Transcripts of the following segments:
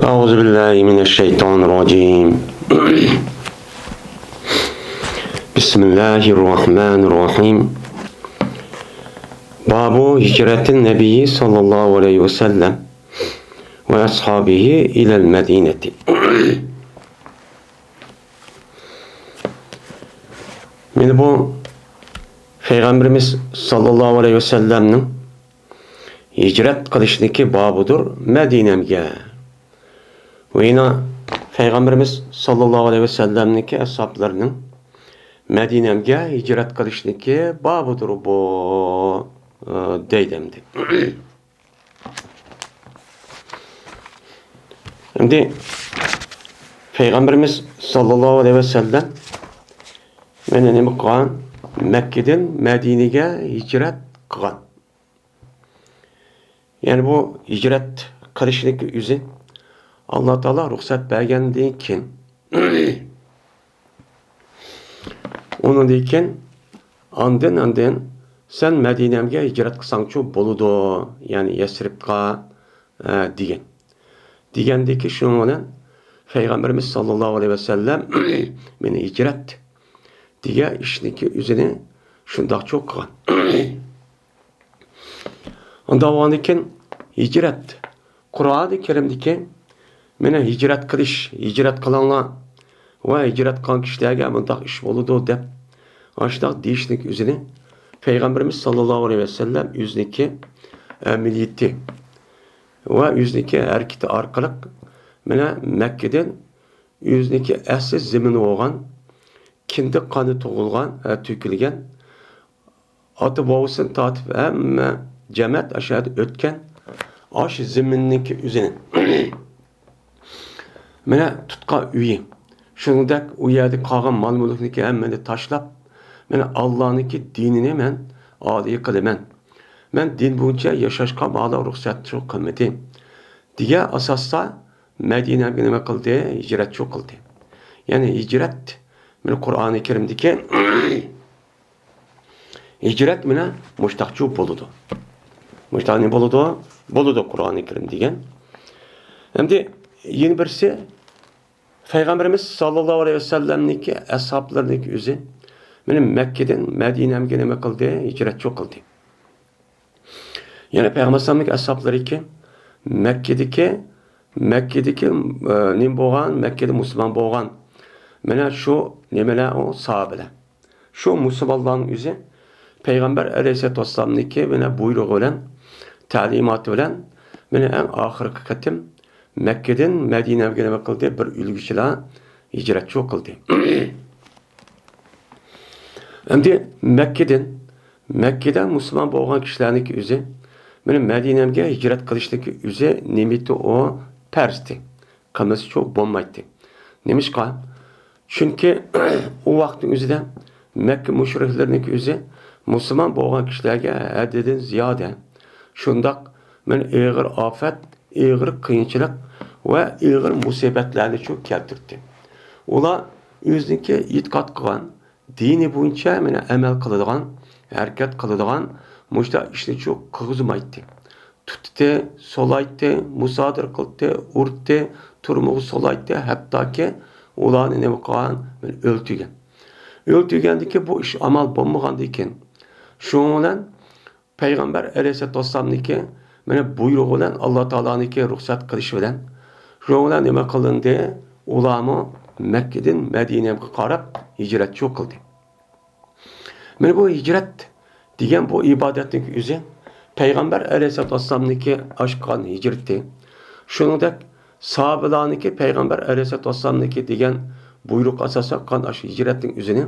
أعوذ بالله من الشيطان الرجيم. بسم الله الرحمن الرحيم. Babu hicretin Nebi sallallahu aleyhi ve sellem ve ashabihi ilel medineti. Şimdi bu Peygamberimiz sallallahu aleyhi ve sellem'nin hicret kılışındaki babudur Medine'ye. Ve yine Peygamberimiz sallallahu aleyhi ve sellem'ninki ashablarının Medine'ye hicret kılışındaki babudur bu deydemdi. Şimdi Peygamberimiz sallallahu aleyhi ve sellem nima qilgan? Mekke'den Medine'ye hicret qilgan. Yani bu hicret qilishlik yüzü Allah Teala ruhsat bergandan keyin undan keyin andin sen Medine'ye hicret qilsangchu bo'ladi, ya'ni Yasribga degan. Degandiki shuning bilan Peygamberimiz sallallahu aleyhi ve sellem meni hicret degan ishniki o'zini shundoq cho'q qilgan. Unda bo'lgandan hicret Qur'oni Kerimdiki meni hicret qilish, hicret qilinglar va hicret qilgan kishilarga bundoq ish bo'ladi deb shundoq deyishlik o'zini Peygamberimiz sallallahu aleyhi ve sellem o'ziniki amaliyati va o'ziniki harakati orqali mana Makkadan o'ziniki asli zimini bo'lgan kindik qoni tug'ilgan, to'kilgan ota bobosini tortib hamma jamoat aşağıda o'tgan aş ziminniki o'zini mana tutgan uyi shuningdek u yerda qolgan mol mulkniki hammani tashlab mana Allohniki dinini men oliy qilaman, men din bo'yicha yashashga mala ruxsat qilmadi degan asosda Madinaga nima qildi? Hicret qildi. Ya'ni hicret mana Qur'oni Kerimdiki hicret mana mushtaqchu bo'ladi. Mushtaq ne bo'ladi? Bo'ladi Qur'oni Kerim degan. Endi yeni birisi Peygamberimiz sallallahu aleyhi ve sellem'niki ashablarıniki o'zi mana Mekke'den Medine'ye nima qildi? Hicret qildi. Ya'ni Peygamber sallamniki ashablariki Mekke'deki nim bo'lgan, Mekke'de Müslüman bo'lgan. Mana shu nimalar o sahabeler. Şu Müslümanların o'zi Peygamber aleyhisselatü vesselam'niki mana buyrug'i bilan ta'limoti bilan mana eng oxirgi qatim Mekke'den Medine'ye nima qildi? Bir ulguchilar hicret qildi. Endi Mekke'den Müslüman bo'lgan kishilarniki o'zi mana Medine'ye hicret qilishniki o'zi nimiti o persdi. Qilmasi çok bo'lmaydi. Nemishqa? Chunki u vaqtning o'zida Mekke müşriklerinin o'zi Müslüman bo'lgan kishilarga haddidan ziyoda shundoq mana og'ir ofat, og'ir qiyinchilik va og'ir musibatlarni çok keltirdi. Ular o'ziniki e'tiqod qilgan dini bo'yicha mana amal qiladigan, harakat qiladigan mushta ishni çok qilg'izmaydi. Tutdi, solaydi, musodir qildi, urdi, turmug'i solaydi, hattoki ularni nima qilgan? O'ltirgan. O'ltirgandiki bu ish amal bo'lmagandan keyin shuning bilan Payg'ambar alayhissalatu vassalamniki mana buyrug'i bilan Alloh taoloniki ruxsat qilishi bilan shuning bilan nima qilindi? Ularni Makkadan Madinaga qarab hicret qildi. Mana bu hicret degan bu ibodatning o'zi Peygamber aleyhissalatu vesselam'niki aşqan hicreti. Shuningdek sahabelarniki Peygamber aleyhissalatu vesselam'niki degan buyruq asosan qilgan aş hicretning o'zini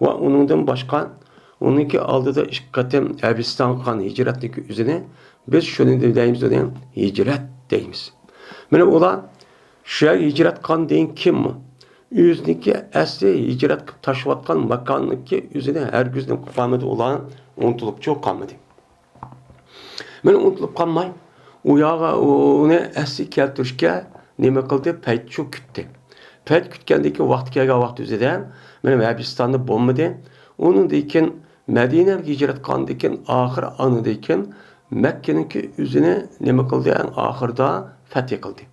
va uningdan boshqa uningki oldida ikki qatim Arabiston qilgan hicretniki o'zini biz shuni deymiz, hicret deymiz. Mana ular shu hicret qilgan degan kimmi? O'ziniki asli hicret qilib tashlayotgan makonniki o'zini hargiz nima qilib qolmadi, ular unutilib cho'q qolmadi. Mana unutilib qolmay, u yog'a uni asli keltirishga nima qildi? Payt cho'q kutdi. Payt kutgandiki vaqt kelgan vaqt o'zida mana Arabistonda bo'lmadi. Undan keyin Madinaga hicret qilgandan keyin oxir anidan keyin Makkaniki o'zini nima qildi? Eng oxirida fath qildi.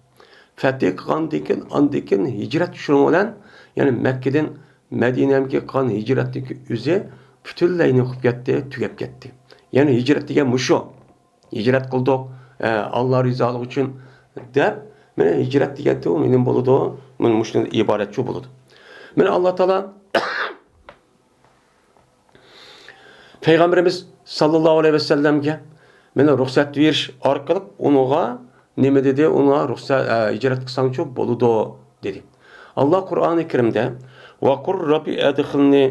Fetih qilgandan keyin andan keyin hicret şunun bilan, ya'ni Mekke'den Medine'ye qilgan hicretdagi o'zi butunlay qilib ketdi, tugab ketdi. Ya'ni hicret degan mushu. Hicret qildik, Alloh rizoligi uchun deb mana hicret degan u nima bo'ladi? Mana mushundan iborat shu bo'ladi. Mana Alloh taolo Peygamberimiz sallallahu aleyhi ve sellemge mana ruxsat berish orqali uningga nima dedi? Unga ruxsat hicret qilsangchu bo'ladi dedi. Alloh Qur'oni Karimda va qur robbi adkhilni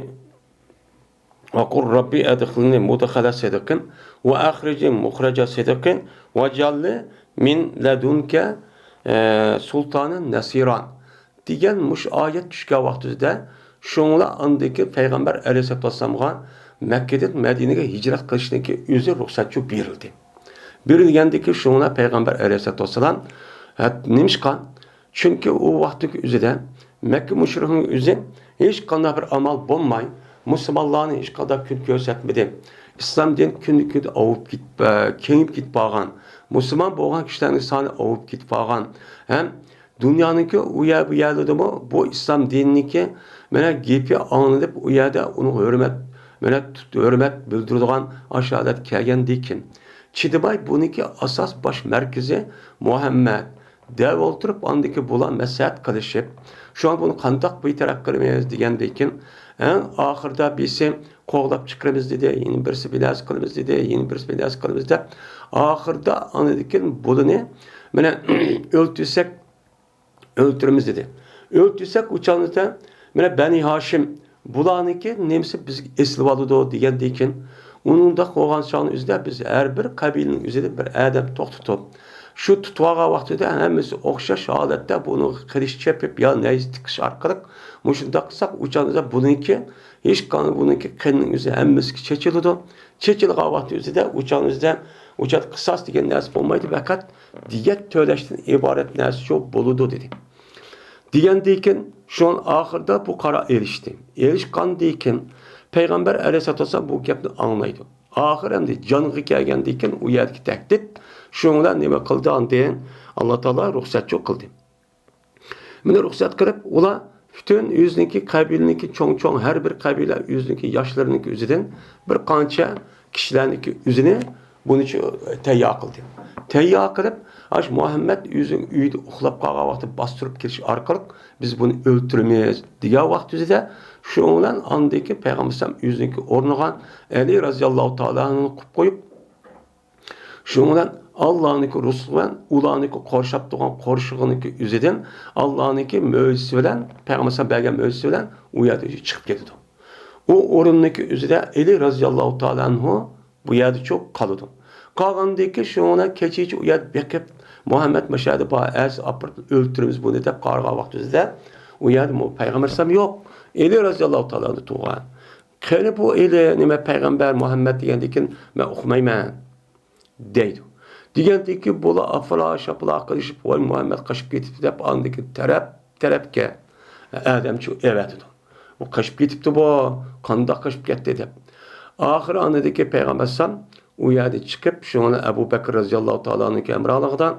va qur robbi adkhilni mudkhala sidqin va akhrijni mukhraja sidqin va jalli min ladunka sultanan nasiran degan mush oyat tushgan vaqtida shunla andagi payg'ambar alayhissalatu vassalomga Mekke'den Medine'ye hicret qilishning o'zi ruxsatchi berildi. Berilgandiki shunla payg'ambar alayhissalatu vassalam nimishqa? Chunki u vaqtdagi o'zida Mekke müşrikining o'zi hech qanday bir amal bo'lmay, musulmonlarni hech qanday kun ko'rsatmadi. İslam din kundan kunga ovib ketib, kengib ketib borgan. Musulmon bo'lgan kishilarning soni ovib ketib borgan. Ham dunyoninki u yer bu yerdami bu islom dininiki mana gepi anglanib u yerda uni hurmat mana hurmat bildiradigan asholat kelgandikin. Chidibay buniki asos bosh markazi Muhammad dev o'ltirib andiki bular maslahat qilishib, shu an buni qandoq bir taraf qilamiz degandikin, eng oxirida birisi qo'g'lab chiqaramiz dedi, yana birisi bilaz qilamiz dedi, yana birisi bilaz qilamiz deb, oxirida andikin buni mana o'ltirsak o'ltiramiz dedi. O'ltirsak uchanida mana Bani Hashim bularniki nemisi bizga eslab oladi degandikin, uningda qo'ygan chog'ni o'zida biz har bir qabilaning o'zida bir odam to'xtatib, shu tutib olgan vaqtida hammasi o'xshash holatda buni qilich chepib yo nayz tiqish orqali mushundoq qilsak uchanida buniki hech qanday buniki qinning o'zi hammasiga chechiladi. Chechilgan vaqt o'zida uchan o'zida uchat qisos degan narsa bo'lmaydi, faqat diyat to'lashdan iborat narsa shu bo'ladi dedi. Degandan keyin shu oxirida bu qaror erishdi. Erishgandan keyin payg'ambar alayhissalatu vassalom bu gapni anglaydi. Oxir endi jonga kelgandan keyin u yerdagi tahdid shunga nima qildi andan Alloh taolo ruxsat qildi. Mana ruxsat qilib ular bütün o'ziniki qabilaniki cho'ng-cho'ng har bir qabila o'ziniki yoshlariniki o'zidan bir qancha kishilarniki o'zini buni tayyor qildi. Tayyor qilib, ash Muhammad o'zining uyida uxlab qolgan vaqtda bostirib kelish orqali biz buni o'ltiramiz degan vaqt o'zida shu bilan andiki payg'ambar o'ziniki o'rniga Ali roziyallohu taoloni qo'yib qo'yib, shu bilan Allohniki rusuli bilan ularniki qorshab turgan qorshig'iniki o'zidan Allohniki mo'jizasi bilan payg'ambar bergan mo'jizasi bilan u yerda chiqib ketadi. U o'rinniki o'zida Ali roziyallohu taolo bu yerda cho'q qoladi. Qolgandiki shuni kechichi u yerda bekib Muhammad mashadi ba az apirib o'ltiramiz buni deb qarg'an vaqt o'zida u yerda payg'ambar yo'q. Ali roziyallohu taolo tug'an. Qani bu Eli nima payg'ambar Muhammad degandikin men uqmayman deydi. Degandiki bular afla shapla qilishib voy Muhammad qochib ketibdi deb andiki taraf tarafga odamchi evatidi. U qochib ketibdi bu, qandoq qochib ketdi deb. Oxiri anadiki payg'ambar u yerda chiqib shuni Abu Bakr roziyallohu taoloning amrolig'idan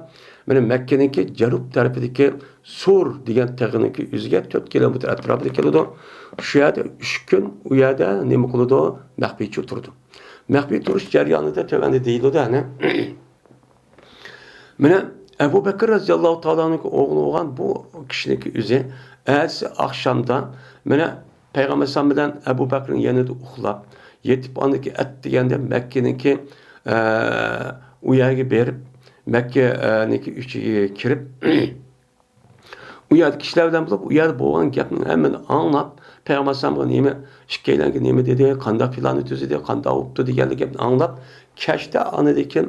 mana Makkaniki janub tarafidagi Sur degan tag'iniki yuziga 4 kilometr atrofida keladi. Shu yerda 3 kun u yerda nima qiladi? Maxfiycha turdi. Maxfiy turish jarayonida tövanda deyiladi ana. Mana Abu Bakr roziyallohu taoloning o'g'li bo'lgan bu kishiniki o'zi ertasi oqshomda mana payg'ambar bilan Abu Bakrning yanida uxlab yetib andiki at deganda Makkaniki u yerga berib Makkaniki ichiga kirib u yerda kishilar bilan bo'lib u yerda bo'lgan gapni hammani anglab payg'ambar alayhisalomga nima ikkalangi nima dedi, qanday planni tuzdi, qanday bo'pti degan gapni anglab kechda anadekin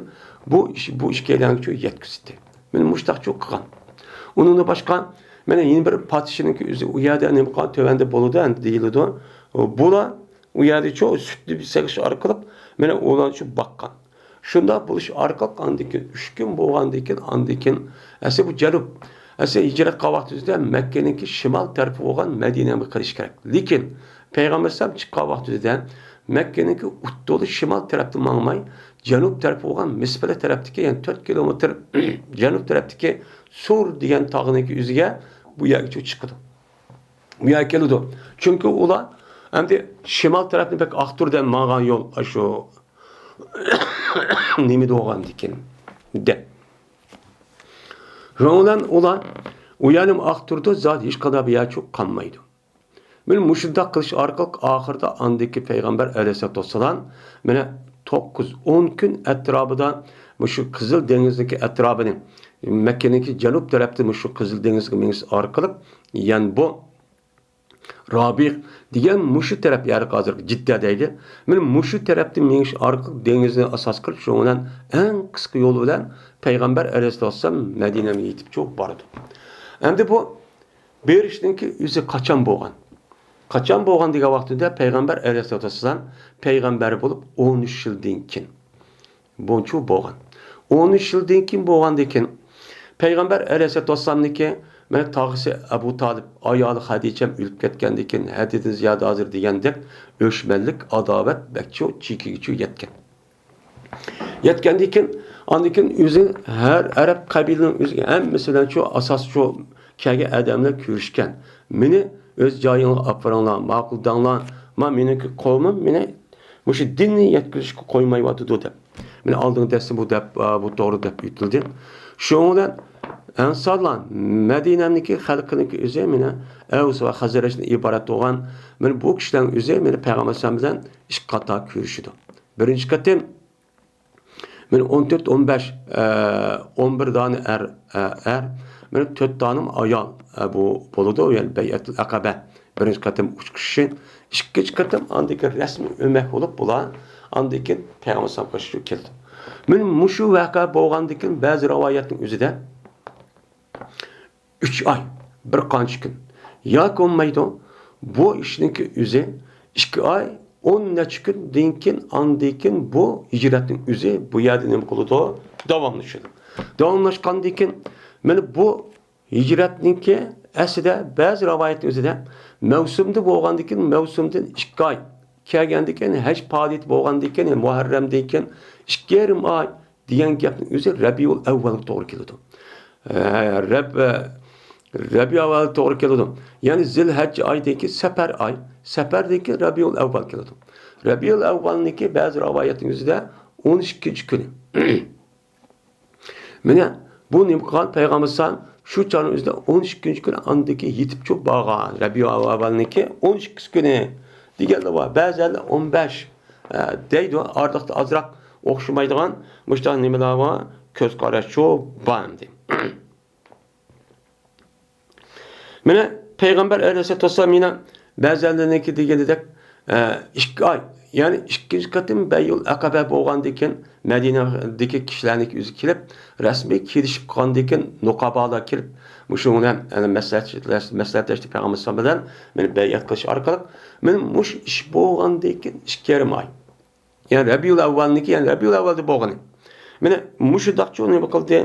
bu ish bu ikkalangi yetkazdi. Mana mushtaq cho'q qilgan. Undan boshqa mana yana bir podshohniki o'zi u yerda nima qilgan tövanda bo'ladi deyiladi. Bular u yerda cho'q sutni segish orqali mana ular shu boqqan. Shunda bo'lish orqali andikin 3 kun bo'lgandan keyin andikin asli bu janub asli hicret qilgan vaqtida Makkaniki shimol tarafi bo'lgan Madinaga kirish kerak. Lekin payg'ambar sallam chiqqan vaqtida Makkaniki uttoli shimol tarafda mangmay, janub tarafi bo'lgan Misfila tarafdagi, ya'ni 4 kilometr janub tarafdagi Sur degan tog'niki yuziga bu yerga chiqadi. Bu yerga keladi. Chunki ular endi shimol tarafni pek aqturdan mangan yo'l shu nima bo'lgan deb. Şonuň ular u yarim aqturda zat hech qanday bir yer qolmaydi. Mana mushundaq qilish orqali oxirida andiki payg'ambar alayhissalatu vassalam mana 9-10 kun atrofida shu Qizil dengizniki atrofini Mekke'niki janub tarafda shu Qizil dengizga mingish orqali yani bu Rabi degan mushu taraf yari hozir Jidda deydi. Mana mushu tarafda mingish orqali dengizni asos qilib shu bilan eng qisqa yo'l bilan payg'ambar alayhissalom Madinaga yetib cho'q bordi. Endi bu berishningki yuzi qachon bo'lgan? Qachon bo'lgan degan vaqtida payg'ambar alayhissalom payg'ambar bo'lib 13 yildan keyin buncha bo'lgan. 13 yildan keyin bo'lgandan keyin payg'ambar alayhissalomniki mana tog'isi Abu Talib ayoli Hadicham o'lib ketgandan keyin haddidan ziyoda hozir degandek o'shmanlik adovat bakchu chekigacha yetgan. Yetgandan keyin andan keyin o'zi har arab qabilining o'ziga hammasi bilan shu asos shu kelgan odamlar ko'rishgan. Meni o'z joyingga olib boringlar, ma'qul danglar, ma meniki qavmim meni mushu dinni yetkazishga qo'ymayotidi deb. Meni oldingi darsda bu deb bu to'g'ri deb o'tildi. Shu bilan Ensarlar Madinaniki xalqiniki o'zi mana Avs va Hazrajdan iborat bo'lgan mana bu kishilarning o'zi mana payg'ambar alayhisalom bilan ikki qator ko'rishidi. Birinchi qatim mana 14 15 11 dona er er mana 4 dona ayol bu bo'ladi, ya'ni bay'atul aqaba. Birinchi qatim 3 kishi, ikkinchi qatim andiki rasmiy o'mak bo'lib bular andiki payg'ambar alayhisalom qarshi keldi. Mana mushu voqea bo'lgandan keyin ba'zi rivoyatning o'zida 3 ay, bir qancha kun yoki bo'lmaydi bu ishniki o'zi 2 oy 10 necha kundan keyin andan keyin bu hijratning o'zi bu yerda nima qiladi? Davomlashadi. Davomlashgandan keyin mana bu hijratningki aslida ba'zi rivoyatning o'zida mavsumda bo'lgandan keyin mavsumdan 2 oy kelgandan keyin haj faoliyati bo'lgandan keyin muharramdan keyin 2,5 oy degan gapning o'zi Rabiul avvalga to'g'ri keladi. Rabiul avval to'g'ri keladi. Ya'ni Zilhajj oydagi safar oy, safardagi Rabiul avval keladi. Rabiul avvalniki ba'zi rivoyatning o'zida 12 kuni. Mana bu nima qilgan payg'ambar shu chorning o'zida 12 kuni andiki yetib cho'q borgan. Rabiul avvalniki 12 kuni deganlar bor. Ba'zilar 15 deydi, ortiqda ozroq o'xshamaydigan mushta nimalar bor, ko'z qarash shu bor deydi. Mana payg'ambar alayhissalom yana ba'zilarniki deganidek 2 oy, ya'ni ikkinchi qatim bayul aqaba bo'lgandan keyin Madinadagi kishilarniki o'zi kelib rasmiy kelishib qolgandan keyin nuqabolar kelib shu bilan maslahatlashdi payg'ambar alayhissalom bilan meni bayat qilish orqali mana mush ish bo'lgandan keyin 2,5 oy. Ya'ni Rabiul avvalniki, ya'ni Rabiul avvalda bo'lgani. Mana mushundaqcha nima qildi,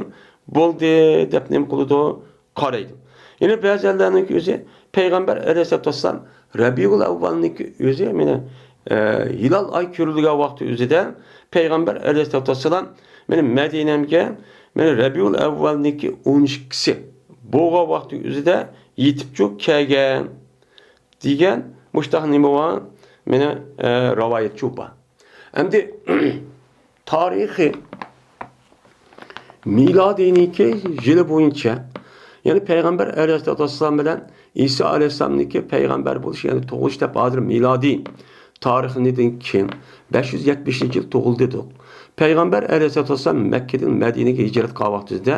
bo'ldi deb nima qildi, qaraydi. Yana ba'zilarniki o'zi payg'ambar alayhissalom Rabiul avvalniki o'zi mana hilal oy ko'rilgan vaqti o'zida payg'ambar alayhissalom mana Madinamga mana Rabiul avvalniki 12si bo'lgan vaqti o'zida yetib cho'k kelgan degan mushtaq nima bor? Mana rivoyat shu bor. Endi tarixi milodiyniki yili bo'yicha ya'ni payg'ambar alayhissalom bilan İsa alayhissalomniki payg'ambar bo'lish, ya'ni tug'ilish deb hozir milodiy tarixinidan keyin 570 yil tug'ildi dedik. Payg'ambar alayhissalom Makkadan Madinaga hijrat qilgan vaqtida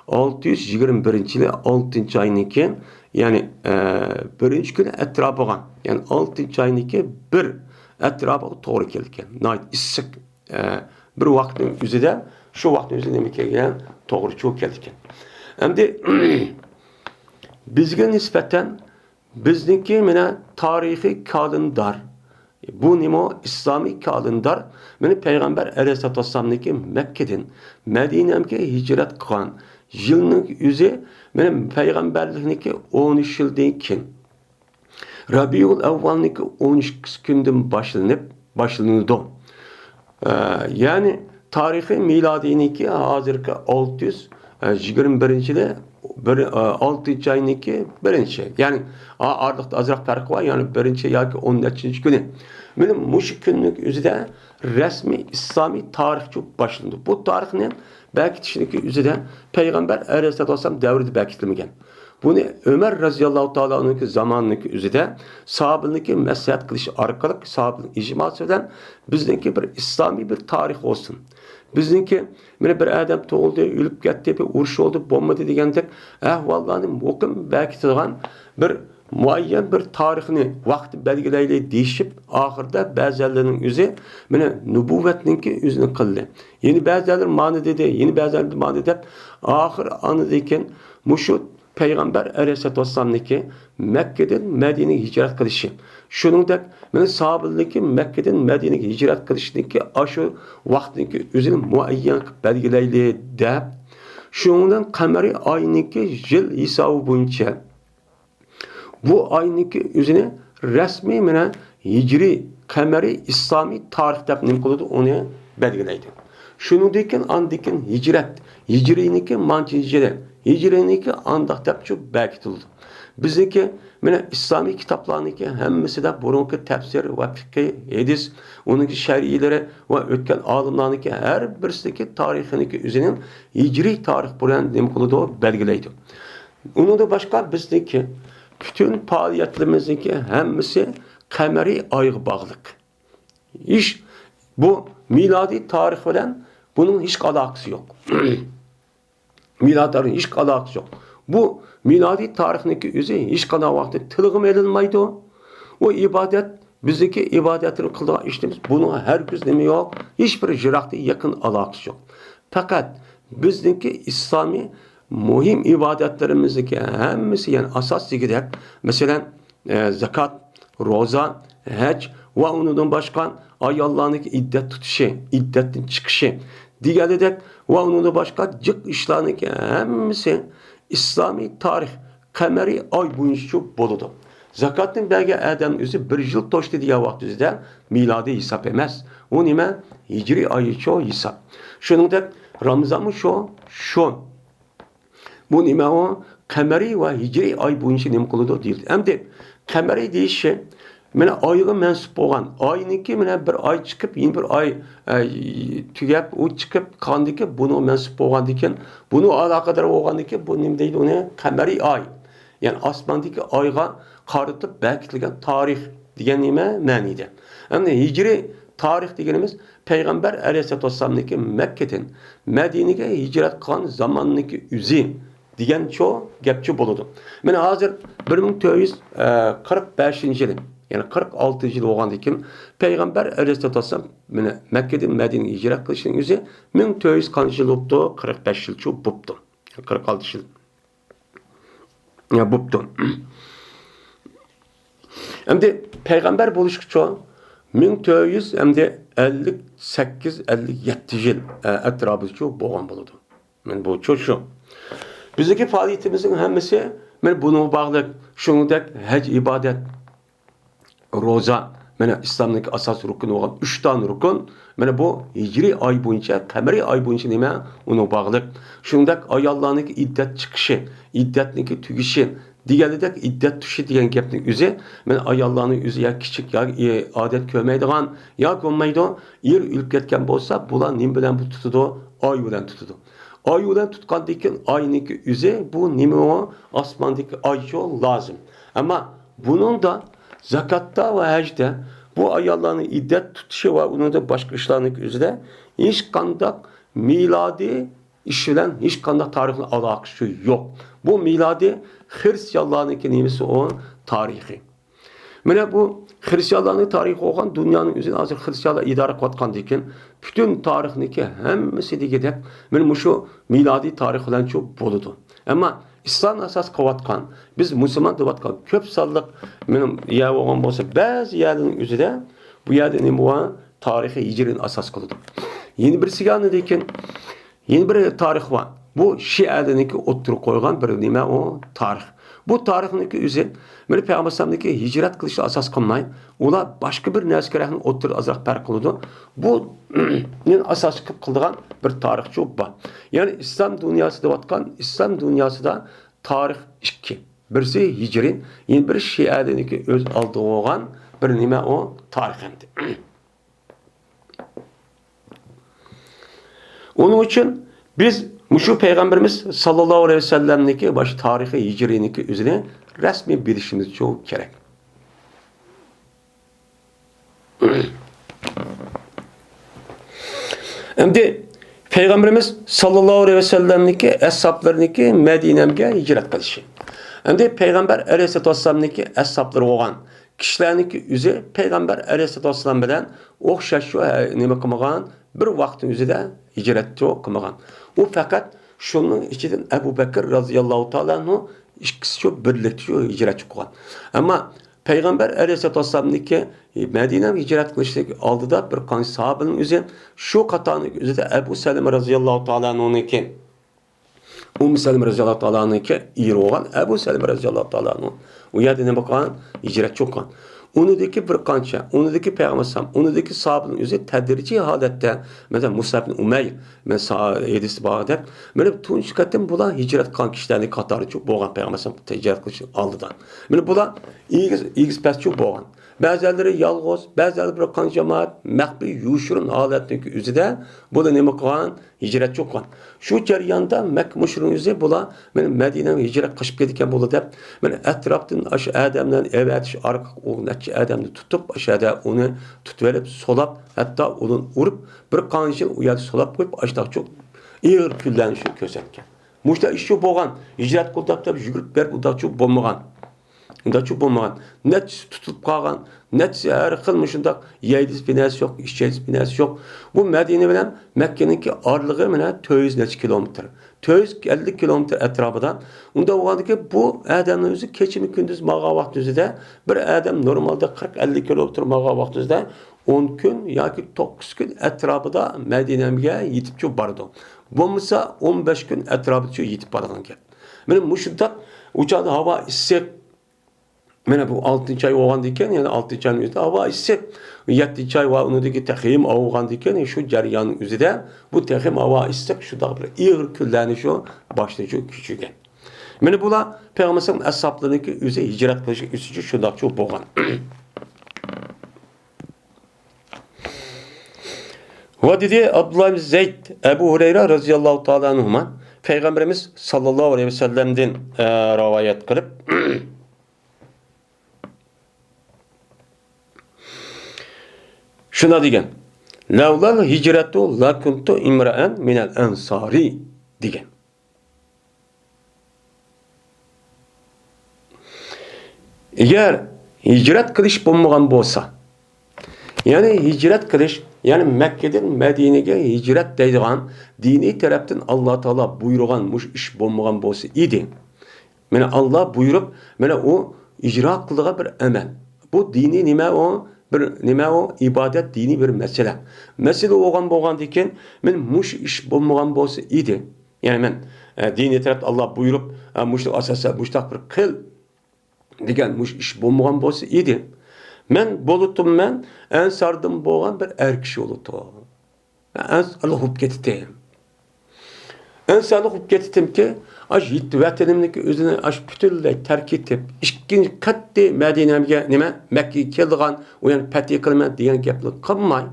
621 yili 6 oyniki, ya'ni birinchi kuni atrofiga, ya'ni 6 oyniki bir atrofiga to'g'ri kelgan. Nihoyat issiq bir vaqtning o'zida shu vaqtning o'zida nima kelgan? To'g'ri cho'k kelgan. Endi bizga nisbatan bizniki mana tarixiy kalendar bu nima islomiy kalendar mana payg'ambar alayhissalomniki Makkadan Madinaga hijrat qilgan yilning o'zi mana payg'ambarlikniki 13 yildan keyin Rabiul avvalniki 12 kundan boshlanib boshlanadi. Ya'ni tarixiy milodiyniki hozirgi 621 yili bir 6 ayınınki birinci. Yani aralıkta azrak farkı var. Yani birinci yoki 10 günü. Mana mushu kunning o'zida rasmiy islomiy tarix boshlandi. Bu tarixni berkitishniki o'zida Payg'ambar alayhissalatu davrida berkitilmagan. Buni Ömer radıyallahu teala'nınki zamanınki o'zida sahobaniki maslahat qilish orqali sahobaning ijmosi bilan bizniki bir islomiy bir tarix olsun. Bizniki mana bir odam tug'ildi, o'lib ketdi, bir urush oldi, bo'lmadi degandek ahvollarni muqim berkitadigan bir muayyan bir tarixni vaqti belgilayli deyishib, oxirida ba'zilarining o'zi mana nubuvvatninki o'zini qildi. Yeni ba'zilar ma'ni dedi, yeni ba'zilar ma'ni deb oxir anidan mushu Peygamber Aleyhisselatü Vesselam'niki Mekke'den Medine'ye hicret qilishi. Shuningdek, mana sahobalarniki Mekke'den Medine'ye hicret qilishniki ashu vaqtniki o'zini muayyan qilib belgilayli deb, shundan qamariy oyniki yil hisobi bo'yicha bu oyniki o'zini rasmiy mana hijriy qamariy islomiy tarix deb nima qiladi, uni belgilaydi. Shuningdek, andikin hicret, hicriyniki manchi hicri, hicriyniki andaq deb shu berkitildi. Bizniki mana islomiy kitoblarniki hammasida burungi tafsir va fiqh, hadis, uniki şer'iylari va o'tgan olimlarniki har birisiniki tarixiniki o'zining hicriy tarix bilan nima qiladi, belgilaydi. Undan boshqa bizniki bütün faaliyetlerimizniki hammasi qamariy oyga bog'liq. Ish bu miladi tarix bilan bunun hiç alakası yok. Miladi tarihin hiç alakası yok. Bu miladi tarihniki o'zi hech qanday vaqtda tilg'im elinmaydi. O ibadet bizdeki ibadetini qildigan ishimiz bunun hergiz nima yo'q. Hiç bir jiroqda yakın alakası yok. Fakat bizniki İslami muhim ibadetlerimizdeki hammasi yani asas degidek mesela zakat, roza, hac va undan boshqa ayollarniki iddat tutishi, iddatdan chiqishi deganidek va undan boshqa jiq ishlarniki hammasi islomiy tarix qamariy oy bo'yicha bo'ladi. Zakatning bergan odam o'zi bir yil to'shdi degan vaqt o'zida milodiy hisob emas. U nima? Hijriy oyicha hisob. Shuningdek Ramazanmi shu, shu. Bu nima o? Qamariy va hijriy oy bo'yicha nima qiladi deyildi. Endi qamariy deyishi mana oyga mansub bo'lgan oyniki mana bir oy chiqib, yana bir oy tugab, u chiqib qolgandiki buni mansub bo'lgandan keyin, buni aloqador bo'lgandan keyin bu nima deydi uni? Qamariy oy. Ya'ni osmondagi oyga qaratib berkitilgan tarix degan nima ma'nida. Endi hijriy tarix deganimiz Payg'ambar alayhissalatu vassalamniki Makkadan Madinaga hijrat qilgan zamonniki o'zi degan cho gapchi bo'ladi. Mana hozir 1445 yil, ya'ni 46 yil bo'lgandan keyin Payg'ambar alayhissalatu vassalam mana Makkadan Madinaga hijrat qilishining o'zi 1400 qancha yil bo'libdi? 45 yilcha bo'libdi. 46 yil. Ya bo'pti. Endi payg'ambar bo'lishgacha 1400 endi 58 57 yil atrofida bo'lgan bo'ladi. Men bu shu. Bizdeki faaliyetimizin hammasi mana bunga bog'liq. Shuningdek haj ibodat, roza, mana islomning asos rukuni bo'lgan 3 ta rukun, mana bu hijriy oy bo'yicha, qamariy oy bo'yicha nima uni bog'liq. Shuningdek ayollarning iddat chiqishi, iddatniki tugishi deganidek iddat tushi degan gapning o'zi mana ayollarning o'zi ya kichik ya odat ko'rmaydigan yo ko'rmaydi, er o'lib ketgan bo'lsa, bular nima bilan bu tutadi? Oy bilan tutadi. Oy bilan tutgandan keyin oyniki o'zi bu nima o? Osmondagi oy lozim. Ammo bunun da zakatda va hajda bu ayollarning iddat tutishi va unida boshqa ishlarning o'zida hech qanday milodiy ish bilan hech qanday tarixning aloqasi yo'q. Bu milodiy xristianlarniki nimasi o tarixi. Mana bu xristianlarning tarixi bo'lgan dunyoning o'zini hozir xristianlar idora qilayotgandan keyin butun tarixniki hammasi degidek mana shu milodiy tarix bilan bo'ladi. Ammo islom asos qilayotgan, biz musulmon deyotgan ko'p sonliq mening yer bo'lgan bo'lsa, ba'zi yerning o'zida bu yerda nima bor? Tarixiy hijriyni asos qiladi. Yeni birisiga lekin yeni bir tarix bor. Bu Şia'niki o'ttirib qo'ygan bir nima o tarix. Bu tarixniki o'zi mana payg'ambar alayhissalomniki hijrat qilishni asos qilmay, ular boshqa bir narsalarni o'ttirib ozroq farq qiladi. Bu asos qilib qildigan bir tarixchi bor. Ya'ni islom dunyosida deyotgan, islom dunyosida tarix 2. Birisi hicri, yine bir Şia'daki öz aldığı olan bir nime o tarih endi. Onun için biz şu Peygamberimiz sallallahu aleyhi ve sellem'deki baş tarihi hicriniki üzerine resmi bilişimiz çok gerek. Şimdi Peygamberimiz sallallahu aleyhi ve sellem'deki eshoblariniki Medine'ye hicret qilishi. Endi Peygamber aleyhissalatu vesselam'niki eshobları olgan kişilerninki üzü Peygamber aleyhissalatu vesselam bilan o'xshash shu nima qilmagan bir vaqtning o'zida hicret qilmagan. U faqat şunun ichidan Ebu Bekir radıyallahu ta'ala anhu ikkisi shu birlikda shu hicret qilgan. Ammo Peygamber aleyhissalatu vesselam'niki Medine'ye hicret qilishlik oldida bir qancha sahobaning o'zi shu qatorning o'zida Ebu Salima radıyallahu ta'ala anhu'niki Ümmü Selime radıyallahu ta'ala anhu'niki eri olgan Ebu Selime radıyallahu ta'ala anhu u yerda nima qilgan? Hicret qilgan. Unidagi bir qancha, unidagi Peygamber sallam, unidagi sahobaning o'zi tadrijiy holatda, masalan Musab ibn Umayr, men hadisi bor deb, mana tunji qatim bular hicret qilgan kishilarning qatori çok bo'lgan Peygamber sallam hicret qilish oldidan. Mana bular egiz past çok bo'lgan. Ba'zilari yolg'iz, ba'zilari bir qancha jamoat maxfiy yushirin holatning o'zida bular nima qilgan? Hicret çok qilgan. Shu jarayonda Makka mushrining o'zi bular mana Madinaga hicret qilib ketgan bo'ldi deb, mana atrofdan shu odamlarni evatish orqali u necha odamni tutib, o'shada uni tutib olib, solab, hatto uni urib, bir qancha yil u yerda solab qo'yib, ashdaq çok ig'ir kunlarni shu ko'rsatgan. Mushta ish shu bo'lgan, hicret qildi deb yugurib berib, undaq çok bo'lmagan. Unda çok bo'lmagan. Nechisi tutulup qolgan, nechisi har xil mushundaq yeydiz binasi yo'q, ichaydiz binasi yo'q. Bu Madina bilan Makkaningki oralig'i mana 400 necha kilometr. 450 kilometr atrofida. Unda bo'lgandiki bu odamning o'zi kechimi kunduz mağa vaqt o'zida bir odam normalda 40-50 kilometr mağa vaqt o'zida 10 kun yoki 9 kun atrofida Madinaga yetib bordi. Bo'lmasa 15 kun atrofida yetib borgan gap. Mana mushundaq uchada havo issiq. Mana bu 6 ay olgan ekan, ya'ni 6 oyning o'zida havo issiq. 7 ay va unidagi taxim olgan ekan, shu jarayonning o'zida bu taxim havo issiq shundoq bir ig'ir kunlarni shu boshdan shu kechirgan. Mana bular Payg'ambar ashablarıniki o'zi hicret qilish uchun shundoq shu bo'lgan. Va dedi Abdullah ibn Zeyd Ebu Hureyre radıyallahu ta'ala anhuma Peygamberimiz sallallahu aleyhi ve sellem'den rivayet qilib shuna degan: Lavlal hicretu la kuntu imra'an minel ensari degan. Agar hicret qilish bo'lmagan bo'lsa, ya'ni hicret qilish, ya'ni Makkadan Madinaga hicret deydigan diniy tarafdan Alloh taolo buyurgan mush ish bo'lmagan bo'lsa edi. Mana Alloh buyurib, mana u ijro qilgan bir amal. Bu diniy nima u? Bir nima o? İbadet dini bir mesele. Mesele olgan bo'lgandan keyin men mush ish bo'lmagan bo'lsa edi. Ya'ni men diniy tarafda Alloh buyurib, mush asosan mushtaq bir qil degan mush ish bo'lmagan bo'lsa edi. Men bo'lutim men ensardan bo'lgan bir er kishi bo'ldi. Ensarlik bo'lib ketdim. Ensarlik bo'lib ketdimki, aş vatanimniki o'zini aş butunlay tark etib, ikkinchi qattiq Madinamga nima Makkaga kelgan, u yani fatih qilaman degan gapni qilmay,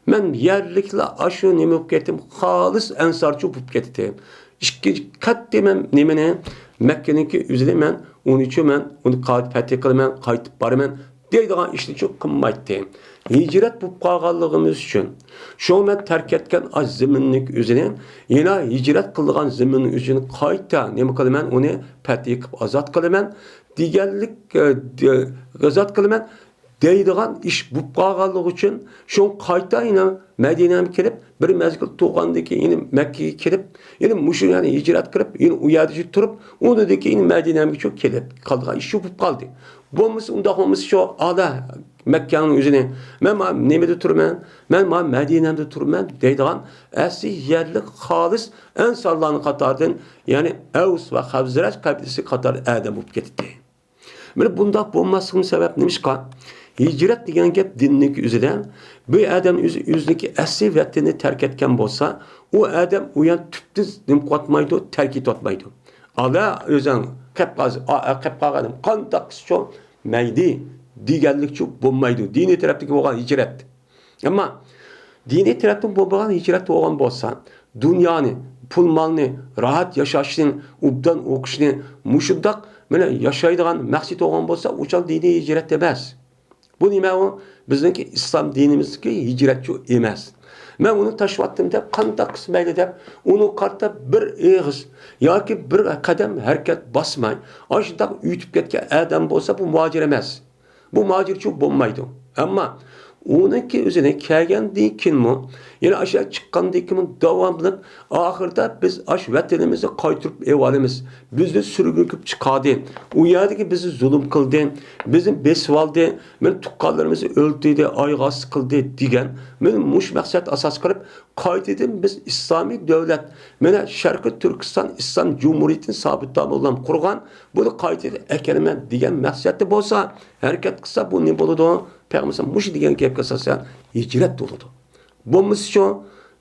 men yerlikla ashu nima bo'lib ketdim, xolis ensarchi bo'lib ketdim. Ikkinchi qattiq men nimani Makkaniki o'zini men uning uchun men uni fatih qilaman, qaytib boraman deydigan ishni çok qilmaydi. Hicret bo'lib qolganligimiz uchun shu men tark etgan az zaminning o'zini yana hicret qilgan zaminning o'zini qayta nima qilaman, uni fatih qilib ozod qilaman deganlik ozod qilaman deydigan ish bo'lib qolganligi uchun shu qayta yana Madinaga kelib bir mezgil tug'andan keyin yana Makkaga kelib yana mushu yani hicret qilib yana u yerda turib undan keyin Madinaga kelib qolgan ish shu bo'lib qoldi. Bo'lmasa undaq bo'lmasa shu ala Makkaning o'zini men nimada turman, men Madinamda turman deydigan asli yerlik xolis insonlarning qatoridan, ya'ni Avs va Xazraj qabilasi qatori adam bo'lib ketdi. Mana bundoq bo'lmasligining sabab nimishqa? Hicret degan gap dinning o'zida bu odam o'zi o'ziniki asli vatanini tark etgan bo'lsa, u odam u yan tubsiz nima qilyotmaydi, tark etmaydi. Ala o'zing qilib qolganim qandoq shu mayli deganlikchu bo'lmaydi. Diniy tarafdagi bo'lgan hijrat. Ammo diniy tarafdan bo'lmagan hijrat bo'lgan bo'lsa, dunyoni, pul molni, rahat yashashni, ubdan o'qishni, mushundaq mana yashaydigan maqsad bo'lgan bo'lsa, o'sha diniy hijrat emas. Bu nima u? Bizningki islom dinimizniki hijratchu emas. Men uni tashlayotdim deb, qandoq qilmaydi deb, uni qarta bir og'iz yoki bir qadam harakat bosmay, shundoq uyutib ketgan odam bo'lsa, bu muhojir emas. Bu muhojirchi bo'lmaydi. Ammo uniki o'zini kelgandan keyinmi, yana aşağı chiqqandan keyin davomli oxirida biz ash vatanimizni qaytarib olamiz. Bizni surgun qilib chiqadi. U yerdagi bizni zulm qildi, bizni besib oldi, men tuqqanlarimizni o'ldirdi, oyoq osti qildi degan, men mush maqsad asos qilib qaytadan biz islomiy davlat, mana Sharqiy Turkiston Islom Jumhuriyatini sobit domlam qurgan, buni qaytadan akalaman degan maqsadda bo'lsa, harakat qilsa bu nima bo'ladi? Peygamber muş degan gapga asosan hijrat bo'ladi. Bo'lmasa shu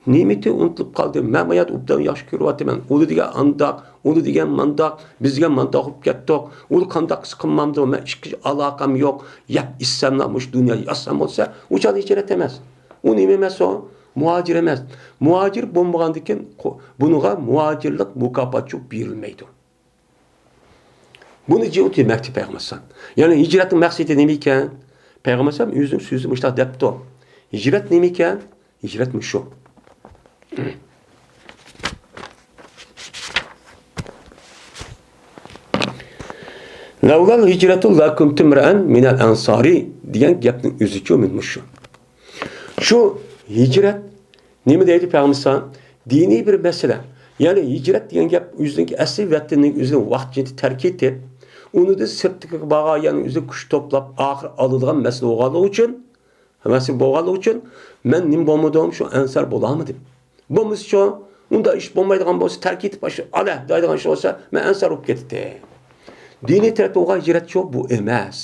nimati unutilib qoldi. Men bu yerda obdan yaxshi ko'ryapman. Uni degan andaq, uni degan mandaq, biz degan mandaq bo'lib ketdik. Uni qandaq qilmamdi, men ikki aloqam yo'q. Yap issamla mush dunyo yozsam bo'lsa, u chal hijrat emas. U nima emas o? Muhojir emas. Muhojir bo'lmagandan keyin bunga muhojirlik mukofoti berilmaydi. Buni jihati demakchi payg'ambar. Ya'ni hijratning maqsadi nima ekan? Peygamber o'zining so'zi mushtaq debdi. Hijrat nima ekan? Hijrat shu. Lavlal hicretu la kuntum ra'an minal ansari degan gapning o'zicha men shu. Shu hijrat nima deydi Peygamber? Diniy bir masala. Ya'ni hijrat degan gap o'zining asli vatanining o'zini vaqtincha tark etib, uni da sirtdagi bag'a, ya'ni o'zi kuch to'plab oxir oladigan masala bo'lganligi uchun, hammasi bo'lganligi uchun men nim bo'lmadim, shu ansar bo'lolmadim. Bo'lmasa shu, unda ish bo'lmaydigan bo'lsa, tark etib shu ala deydigan ish bo'lsa, men ansar bo'lib ketdim. Diniy tarafda bo'lgan hijrat shu bu emas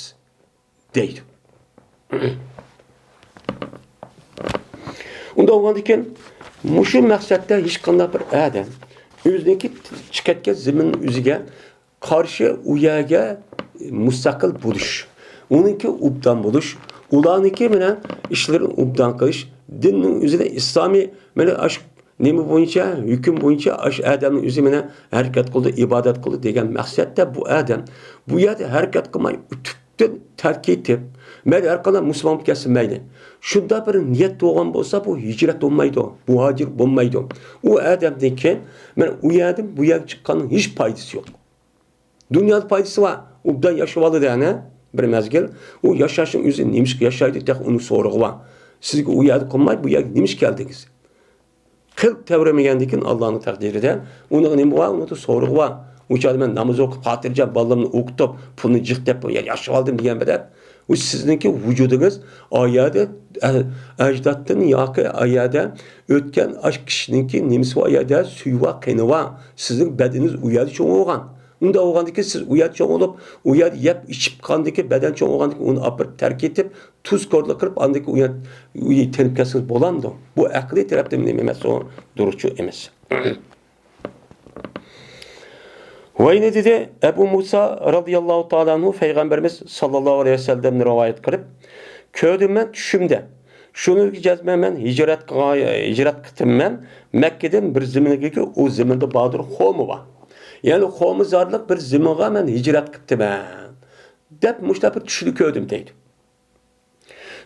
deydi. Unda bo'lgandan keyin mushu maqsadda hech qanday bir odam o'ziniki chiqayotgan zaminning o'ziga qarshi u yerga mustaqil bo'lish, uniki ubdan bo'lish, ularniki mana ishlarini ubdan qilish, dinning o'zida islomiy mana ash nima bo'yicha, hukm bo'yicha ash odamning o'zi mana harakat qildi, ibodat qildi degan maqsadda bu odam bu yerda harakat qilmay tubdan tark etib, mayli har qanday musulmon bo'lib ketsin mayli. Shunda bir niyat tug'an bo'lsa, bu hijrat bo'lmaydi, muhojir bo'lmaydi. U odamdan keyin mana u yerdan bu yerga chiqqanning hech foydasi yo'q. Dunyoda foydasi bor, ubdan yashab oladi ana bir mezgil. U yashashning o'zi nemishqa yashaydi, deq uni so'rig'i bor. Sizga u yerda qolmay, bu yerga nemish keldingiz? Qilib tevramagandan keyin Allohning taqdirida uni nima bor, uni so'rig'i bor. U chog'da men namoz o'qib, xotirjam bolalarni o'qitib, pulni jiq deb yashab oldim degan bilan, u sizningki vujudingiz oyada ajdoddan yoki oyada o'tgan ash kishiningki nimasi bor, oyada suvi va qini bor. Sizning badaningiz u yerda cho'ng bo'lgan. Unda bo'lgandiki siz u yerda cho'ng bo'lib, u yerda yeb ichib qandiki badan cho'ng bo'lgandiki uni opirib tark etib, tuz ko'rlik qilib, andiki u yerda tinib ketsangiz bo'lamdi. Bu aqliy tarafdan nima emas, u durustchu emas. Va yine dedi Ebu Musa radıyallahu ta'ala anhu Peygamberimiz sallallahu aleyhi ve sellem'den rivayet qilib, ko'rdim men tushimda. Shuni jazman men hijrat qildim men Mekke'den bir ziminga, u ziminda Badur Xomi bor. Ya'ni Xomizorlik bir ziminga men hijrat qildim deb mushta bir tushni ko'rdim deydi.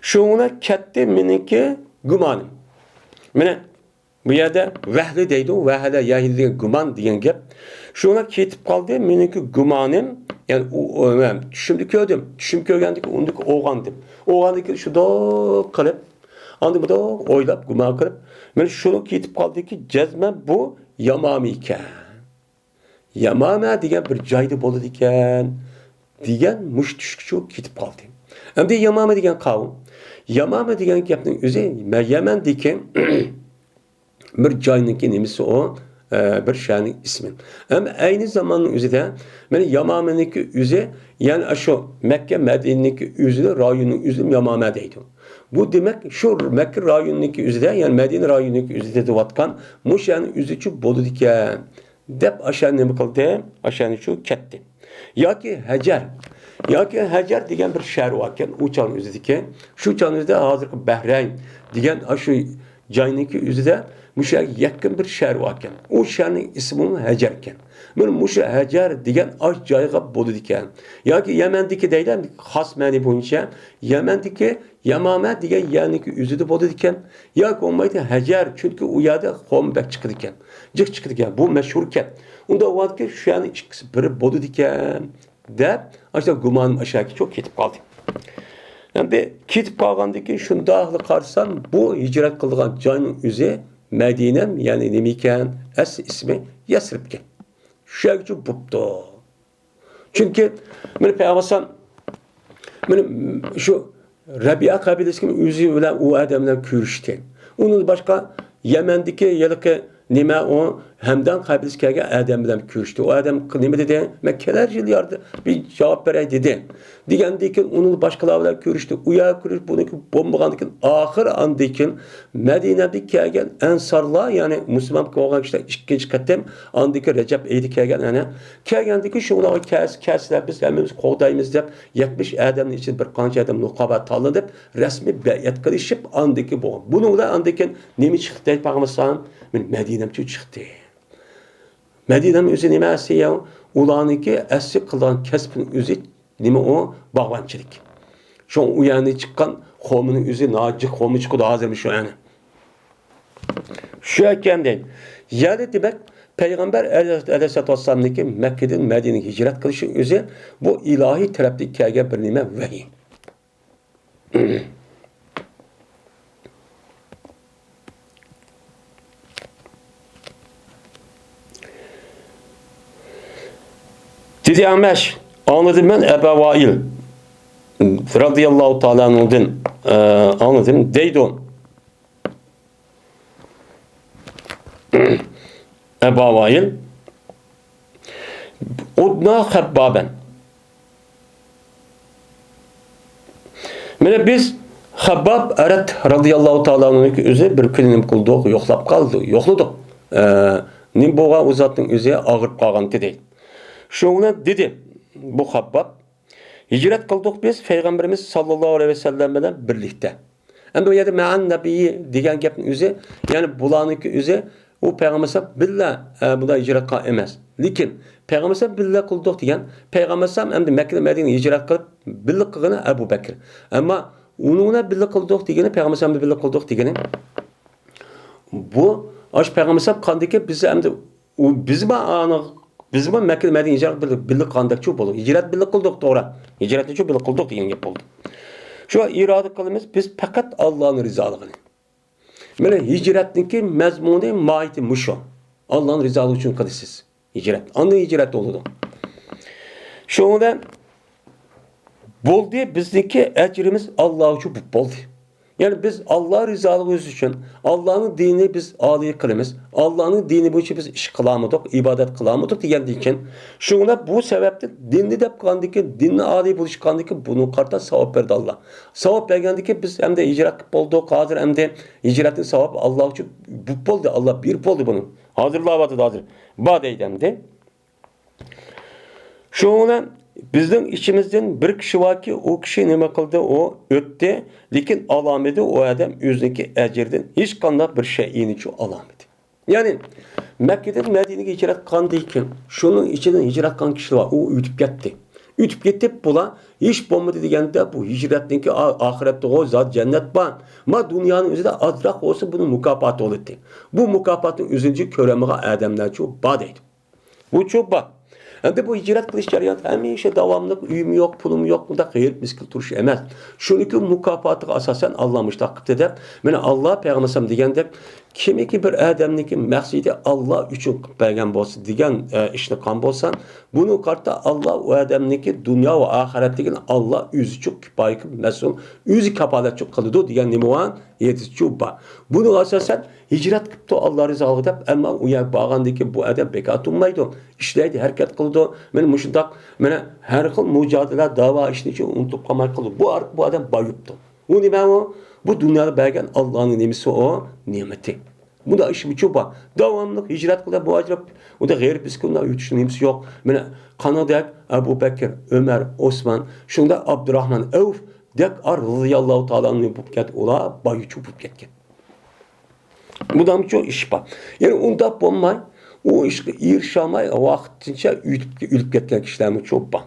Shunga katta meniki gumonim. Mana bu yerda vahli deydi, vahla yahli degan gumon degan gap. Shunga ketib qoldi meniki gumonim, ya'ni u men tushimni ko'rdim. Tushim ko'rgandik, undiki o'g'andim. O'g'andiki shundoq qilib, andi bundoq o'ylab gumon qilib, men shuni ketib qoldiki, jazman bu Yamami ekan. Yamama degan bir joyda bo'ladi ekan degan mush tushkuchi ketib qoldi. Endi Yamama degan qavm, Yamama degan gapning o'zi Yamandiki bir joyningki nimasi o, bir shayning ismi. Ama aynı zamanın o'zida mana Yamamaniki o'zi, ya'ni shu Makka Madinaniki o'zini rayonining o'zini Yamama deydi. Bu demak shu Makka rayonuniki o'zida, ya'ni Madina rayonuniki o'zida deyotgan mush ya'ni o'zicha bo'ladi ekan Deb aşağı nima qildi? Aşağını şu ketdi. Yoki Hajar. Yoki Hajar degan bir shahar bor ekan, u chog'ning o'zidagi. Shu chog'ning o'zida hozirgi Bahrayn degan shu joyniki o'zida musha yaqin bir shahar bor ekan. U shaharning ismi Hajar ekan. Mana musha Hajar degan osh joyga bo'ladi ekan. Yoki Yamandiki deydi, xos ma'ni bo'yicha Yamandiki Yamama degan yerniki o'zida bo'ladi ekan. Yoki bo'lmaydi Hajar, chunki u yerda xom bak chiqadi ekan. Jiq chiqadi ekan. Bu mashhur ekan. Unda u shu yerning ikkisi biri bo'ladi ekan deb aşağı gumonım aşağı çok ketib qoldi. Endi ketib qolgandan keyin shundoqli qarasam bu hicret qilgan joyning o'zi Madinam, ya'ni nima ekan? Asli ismi Yasrib ekan. Shu yergacha bo'pti. Chunki mana payg'ambar mana shu Rabia qabilasining o'zi bilan u odam bilan ko'rishdi. Undan boshqa Yamandagi yiliqi nima o Hemdan qabilasi kelgan odam bilan ko'rishdi. U odam nima dedi? Men kelar yil yardı bir javob beray dedi. Degandan keyin uni boshqalar bilan ko'rishdi. U yer ko'rish buniki bo'lmagandan keyin oxir andan keyin Madinada kelgan ansarlar, ya'ni musulmon bo'lgan kishilar ikkinchi qatim andiki Rajab oyida kelgan ana kelgandan keyin shu ularga kaslar biz hammamiz qo'g'daymiz deb 70 odamning ichida bir qancha odam nuqobat tanlanib rasmiy bay'at qilishib andiki bo'lgan. Buni ular andan keyin nima chiqdi deb payg'ambar Madinamcha chiqdi. Madina'nın o'zi nimasi ya? Ularniki asli qilgan kasbning o'zi nima o? Bog'vanchilik. Shu u yerni chiqqan xomining o'zi nojiq xomi chiqdi hozir shu yani. Shu ekan deydi. Ya'ni demak Peygamber Aleyhisselatü Vesselam'niki Mekke'den Medine'ye hicret qilishi o'zi bu ilahiy tarafdan kelgan bir nima vahiy. Dedi Ameş, anladım ben Ebu Vail radıyallahu ta'ala anhu'dan anladım. Deydi o. Ebu Vail Udna Habbaben. Mana biz Habbab Arat radıyallahu ta'ala anhu'nun o'zi bir kun nim qildik, yo'qlab qoldi, yo'qladik. Nim bo'lgan u zotning o'zi og'rib qolgan dedi. Şuna dedi bu Habbab, hicret kıldık biz Peygamberimiz sallallahu aleyhi ve sellem bilen birlikte. Endi o yerde me'an nebiyyi degan gapning o'zi, ya'ni bularniki o'zi u Peygamber billa bunda hicret qilgan emas. Lekin Peygamber billa qildik degan, Peygamber endi Makka Madinaga hicret qilib billa qilgani Abu Bakr. Ammo uningla billa qildik degani Peygamber billa qildik degani bu aş Peygamber qandaki biz endi u biz biz bu Mekke Medine hicret birlik qandakçı oldu. Hicret birlik qildik to'g'ri. Hicretni chu birlik qildik degan gap bo'ldi. Shu irada qilamiz biz faqat Allohning rizoligini. Mana hicretniki mazmuni mohiyati mushu. Allohning rizoligi uchun qilasiz. Hicret. Anda hicret bo'ladi. Shunda bo'ldi bizniki ajrimiz Alloh uchun bo'ldi. Yani biz Allah rizaligi uchun Allah'ın dinini biz aliy qilamiz. Allah'ın dini bo'yicha biz ish qilamadik, ibodat qilamadik degandan keyin shunga bu sababdan dinni deb qilgandan keyin dinni oliy bo'lish qilgandan keyin buni qarta savob berdi Allah. Savob bergandan keyin biz hamda hicret qilib bo'ldik. Hozir hamda hicretning savobi Alloh uchun bu bo'ldi. Allah bir bo'ldi buni. Hazırlayapti hozir. Ba deydi hamda. Shunga bizning ichimizdan bir kishi borki, u kishi nima qildi? U o'tdi, lekin olamidi u odam o'ziniki ajridan hech qanday bir shayini olamidi. Ya'ni Makkadan Madinaga hicret qilgandan keyin shuning ichidan hicret qilgan kishilar u o'tib ketdi. O'tib ketib bular hech bo'lmadi deganda bu hicretniki oxiratda o zot jannat bor. Ma dunyoning o'zida ozroq bo'lsa buni mukofoti bo'ladi. Bu mukofotning o'zini ko'ramagan odamlar bor deydi. Bu çok bor. Endi bu hicret qilish jarayoni hamisha davomli, uyim yo'q, pulim yo'q, bunda qiyirib miskil turish emas. Shuniki mukofotiga asosan Alloh mushtaq qildi deb, mana Alloh payg'ambar degan deb, kimiki bir odamniki maqsadi Alloh uchun qilib bergan bo'lsa degan ishni qilgan bo'lsa, buni qarta Alloh u odamniki dunyo va oxiratdagi Alloh o'zi uchun kifoya qilib mas'ul, o'zi kafolatchi qiladi degan nima bor? Yetishchi bor. Buni asosan hicret qilibdi Alloh rizoligi deb, ammo u yer borgandiki bu odam bekor turmaydi, ishlaydi, harakat qiladi. Mana mushundaq mana har xil mujodala, da'vo ishni uchun unutib qolmay qildi. Bu bu odam boyibdi. U nima u? Bu dunyoda bergan Allohning nimasi o? Ne'mati. Bunda iş çok var. Devamlı hicret kıldı, muhacir. O da gayri biskunda yutuşun yok. Mene Kanadak, Ebu Bekir, Ömer, Osman, şunda Abdurrahman Evf, dek ar radıyallahu ta'ala'nın bu ket ola bayuçu bu ketken. Bundan çok iş var. Yani onda bulmay, o işe irşamay vaqtincha o'lib ketgan kishilarmi çok var.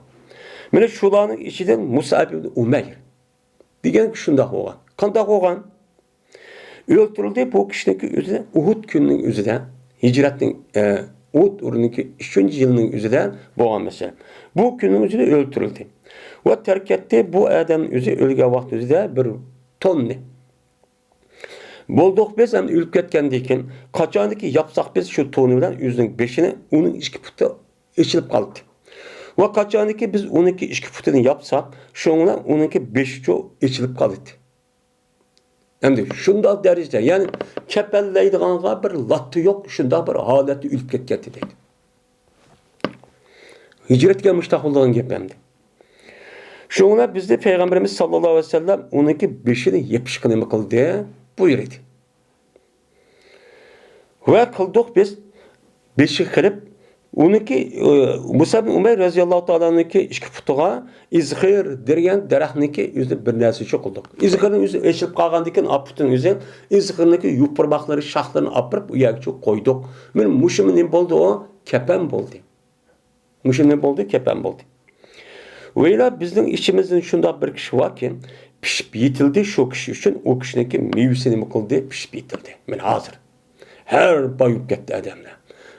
Mana shularning ichidan Musab ibn Umayr degan shundoq bo'lgan. Qandoq bo'lgan? O'ltirildi bu kishiniki o'zida Uhud kunining o'zida, hicretning Uhud uruniki 3-yilning o'zida bo'lgan masala. Bu kunning o'zida o'ltirildi. Va terk etdi bu odam o'zi o'lgan vaqt o'zida bir tonni. Bo'ldik biz ham o'lib ketgandan keyin qachoniki yapsak biz shu toni bilan o'zining beshini uning ikki puti ichilib qoldi. Va qachoniki biz uniki ikki putini yapsak, shunga uniki beshi ichilib qoldi. Endi shundoq darajada, ya'ni kapallaydiganga bir latta yo'q, shundoq bir holatda o'lib ketgan deydi. Hicretga mushtaq bo'lgan gap endi. Shunga bizde Peygamberimiz sallallahu aleyhi ve sellem uniki beshini yepishqini nima qildi? Buyurdu. Va qildik biz beshi qilib uniki Musa bin Umayr radhiyallohu ta'aloniki ikki putiga izxir degan daraxtniki o'zi bir narsa qildik. Izxirning o'zi eshilib qolgandan keyin putning o'zi izxirniki yupurmoqlari, shoxlarini olib u yerga qo'ydik. Men mushumi nima bo'ldi o? Kapan bo'ldi. Mushumi nima bo'ldi? Kapan bo'ldi. Veyla bizning ichimizdan shundoq bir kishi borki, pishib yetildi shu kishi uchun u kishiniki mevasi nima qildi? Pishib yetildi. Mana hozir har boyib ketdi odamlar.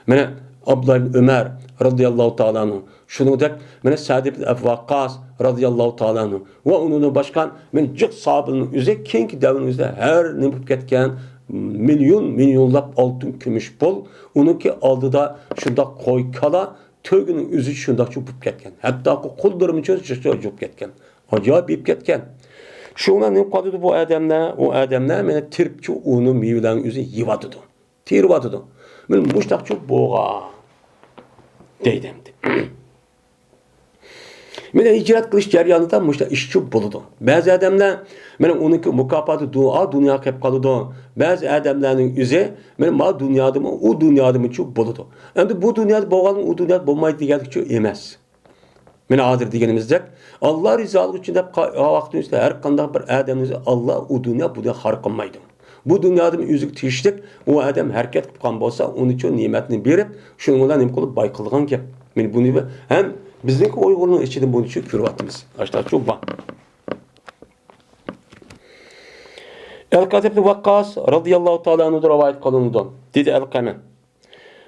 Mana Abdullah ibn Ömer radıyallahu ta'ala anhu. Shuningdek mana Sa'd ibn Abi Waqqas radıyallahu ta'ala anhu va undan boshqa men jiq sahobaning o'zi keyingi davrimizda har nima bo'lib ketgan milyon milyonlab oltin kumush pul uniki oldida shundoq qo'y kala to'gining o'zi shundoq bo'lib ketgan. Hatto quldirmi cho'zib ketgan. Ajoyib yeb ketgan. Shundan nima qoldi bu odamlar? U odamlar meni tiribchi uni mevalarning o'zi yevatidi. Terivatidi. Men mushtaqchi bo'g'a deydi endi. Mana hicret qilish jarayonida mushta ishchi bo'ladi. Ba'zi odamlar mana uniki mukofoti duo dunyo qilib qoladi. Ba'zi odamlarning o'zi mana ma dunyodami, u dunyodami bo'ladi. Endi bu dunyoda bo'lgan u dunyoda bo'lmaydi deganlik emas. Mana hozir deganimizdek Allah rizoligi uchun deb vaqtning ustida har qanday bir odamni Allah u dunyo bu dunyo xor qilmaydi. Bu dunyoda o'ziga tegishlik u odam harakat qilib qolgan bo'lsa, uning uchun ne'matni berib, shuning bilan nima qilib boy qilgan gap. Men buni ham bizniki Uyg'urning ichida buni uchun ko'ryapmiz. Ashta bor. El-Qatib ibn Vaqqas radıyallahu ta'ala anhu rivayet qilindi. Dedi El-Qama.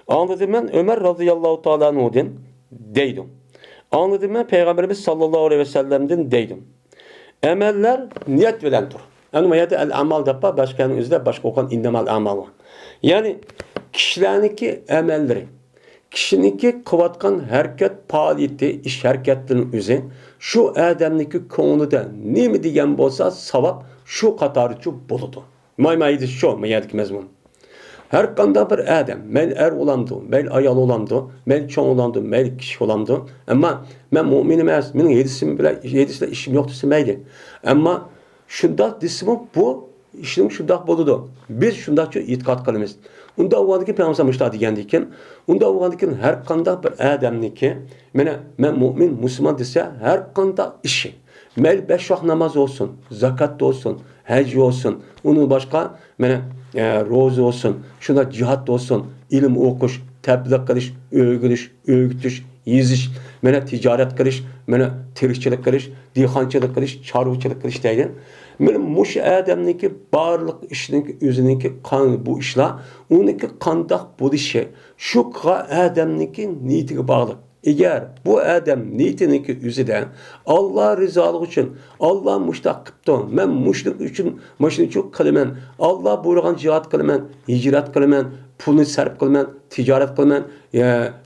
Anladım ben Ömer radıyallahu ta'ala anhu'dan deydim. Anladım ben Peygamberimiz sallallahu aleyhi ve sellem'den deydim. Emeller niyet bilendir. Yani bu yerda el-amal deb başkanın o'zida boshqa o'qan innamal amal var. Yani kishilarniki amalları, kishiniki qilayotgan harakat faoliyati, ish harakatlarining o'zi shu odamniki ko'nglida nima degan bo'lsa savob shu qatorchi bo'ladi. May-maydi shu mayadiki mazmun. Har qanday bir odam, mayli er olamdi, mayli ayol olamdi, mayli cho'ng olamdi, mayli kichik olamdi, ammo men mo'min emas, mening hadisim bilan hadisla ishim yo'q desa mayli. Ammo shundoq desimi bu ishning shundoq bo'ladi. Biz shundoqcha e'tiqod qilamiz. Unda bo'lgandan keyin Payg'ambar mushta degandan keyin, unda bo'lgandan keyin har qanday bir odamniki, mana men mo'min, musulmon desa, har qanday ishi, mayli 5 vaqt namoz olsun, zakat olsun, haj olsun, uni boshqa mana ro'za olsun, shunda jihad olsun, ilm o'qish, tabliğ qilish, o'rganish, o'rgatish, yezish, mana tijorat qilish, mana tirikchilik qilish, dehqonchilik qilish, chorvachilik qilish degan. Mana mush odamniki barliq ishniki o'ziniki qon bu ishlar uniki qandoq bo'lishi shu odamniki niyatiga bog'liq. Agar bu odam niyatiniki o'zida Alloh rizoligi uchun Alloh mushtaq qilibdi, men mushlik uchun mushni uchun qilaman, Alloh buyurgan jihad qilaman, hicret qilaman, pulni sarf qilaman, tijorat qilaman,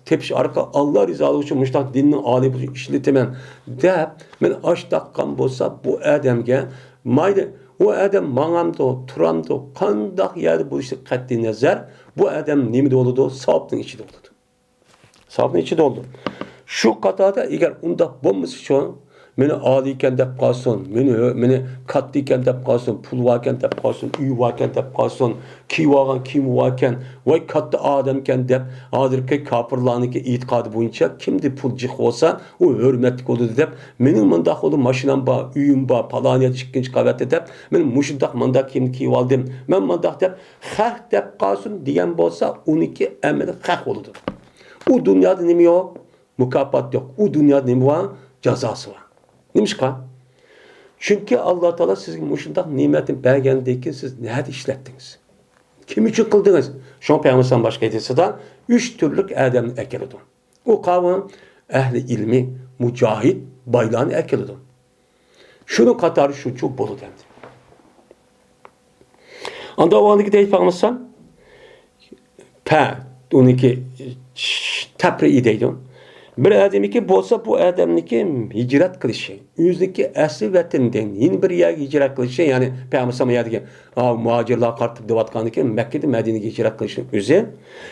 tepish orqali Alloh rizoligi uchun mushtaq dinni oliy ishlataman deb men osh taqqan bo'lsa bu odamga mayli u odam mang'amdi, turamdi, qandoq yerda bo'lishi qat'iy nazar bu odam nimada bo'ladi? Savobning ichida bo'ladi. Savobning ichida bo'ldi. Shu qatorda agar undoq bo'lmasa shu Meni adi ekan deb qolsin, meni katta ekan deb qolsin, pul bor ekan deb qolsin, uy bor ekan deb qolsin, kiyib olgan kiyimi bor ekan, voy katta odam ekan deb hozirgi kofirlarniki e'tiqodi bo'yicha kimda pul jiq bo'lsa, u hurmatli bo'ladi deb, mening mundaq bo'ldi, mashinam bor, uyim bor, paloniyat ikkinchi qavatda deb, men mushundaq mundaq kiyimni kiyib oldim, men mundaq deb haq deb qolsin degan bo'lsa, uniki amali haq bo'ladi. U dunyoda nima yo'q? Mukofot yo'q. U dunyoda nima bor? Jazosi bor. Nemishqa? Chunki Alloh taolo sizga mushundaq ne'matni bergandan keyin siz nada ishlatdingiz? Kim uchun qildingiz? Shunga payg'ambar boshqa hadisida 3 turlik odamni akiladi. U qavm ahli ilmi, mujohid, boylarni akiladi. Shuni qatori shu bo'ladi endi. Anda avvalgi deydi payg'ambar pa uniki tapri deydi. Bir adamiki bo'lsa, bu adamniki hicret qilishi, o'ziniki asli vatanidan yeni bir yerga hicret qilishi, ya'ni payg'ambar yerga muhacirlar qartib deyotganiki Makkadan Madinaga hicret qilishning o'zi,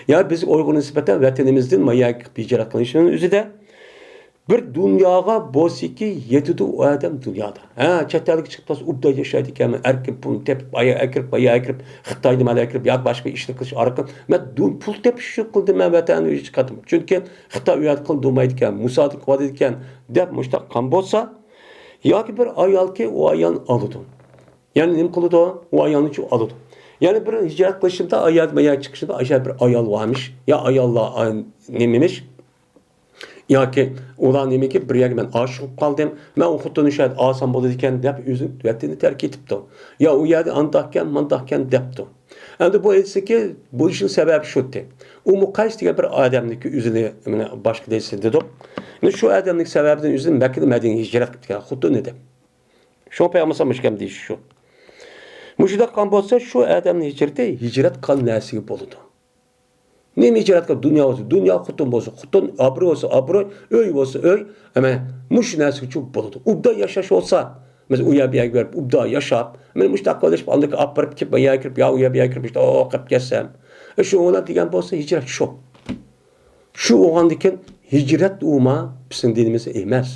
ya biz Uyg'ur nisbatan vatanimizdan yerga hicret qilishning o'zida bir dunyoga bo'lsaki yetidi u odam dunyoda. Ha, chet elga chiqib qolsa, ubda yashaydi ekanman, erkin pul tepib, aya kirib, aya kirib, Xitoyda mana kirib, yoki boshqa ishni qilish orqali men pul tepish uchun qildim, men vatanni uyga chiqadim. Chunki Xitoy u yerda qildirmaydi ekan, musoda qiladi ekan deb mushtaq qan bo'lsa, yoki bir ayolki u ayolni oladi. Ya'ni nima qiladi u? Ayolni shu oladi. Ya'ni bir hicret qilishimda ayol yerga chiqishimda ayol bir ayol varmış, ya ayollar nemimiş? Yoki ular nimaki bir yerga men oshiq bo'lib qoldim, men u xotini shu olsam bo'ladi ekan deb o'zini vatanini tark etibdi. Ya u yerda andaqkan, mandaqkan debdi. Endi bu aytsaki, bu ishning sababi shu edi. U Muqays degan bir odamniki o'zini mana boshqa deysiz dedim. Endi shu odamning sababidan o'zini Makka Madinaga hijrat qilib ketgan xotini deb. Shu payg'ambar mushkam deyish shu. Mushundaq qilgan bo'lsa, shu odamning hijrati hijrat qilgan narsaga bo'ladi. Nima hicret qilib dunyo bo'lsa, dunyo xotin bo'lsa, xotin, obro' bo'lsa, obro', uy bo'lsa, uy, mana mush narsa uchun bo'ladi. Ubda yashash bo'lsa, biz u yerga borib, ubda yashab, men mushtaq qilishib, andiki olib borib, kelib, bu yerga kirib, ya u yerga kirib, işte, o qilib ketsam. Shu o'lan degan bo'lsa, hicret shu. Shu bo'lgandan keyin hicret uma bizning dinimizda emas.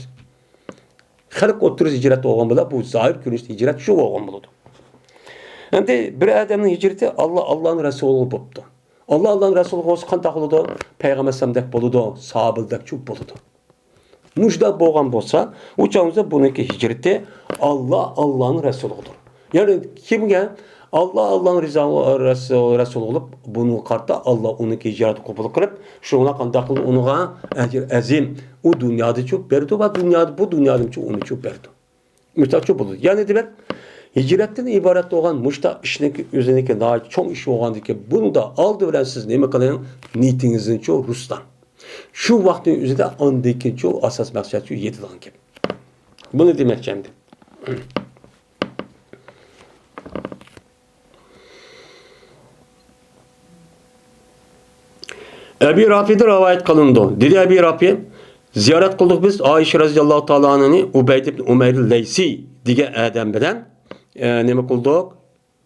Xalq o'tirish hicret bo'lgan bo'ladi, bu zohir ko'rinishda hicret shu bo'lgan bo'ladi. Endi bir odamning hicreti Alloh Allohning rasuli bo'libdi. Allah Allah'ın Resulü olsa qandaq bo'ladi? Payg'ambar alayhisalomdek bo'ladi, sahobilardek chu bo'ladi. Mujda bo'lgan bo'lsa, u chog'imizda buniki hicreti Allah Allah'ın Resulüdür. Ya'ni kimga Allah Allah'ın Resulü bo'lib, buni qarta Allah uniki hicreti qabul qilib, shunga qandaq qildi uniga ajr azim u dunyoda chu berdi va dunyoda bu dunyoda chu uni chu berdi. Mujda chu bo'ladi. Ya'ni demak, hicretden ibaret bo'lgan muşta ishniki o'ziniki nihoyat cho'ng ish bo'lgandiki, bunda oldi bilan siz nima qiling? Niyatingizni chu ruslan. Shu vaqtning o'zida andiki chu asos maqsad chu yetadigan gap. Buni demoqchi endi. Ebi Rafi'de rivayet kılındı. Dedi Ebi Rafi, ziyaret kıldık biz Ayşe radıyallahu ta'ala anh'ını Ubeyd ibn Umeyr Leysi degan adam bilan nima qildik?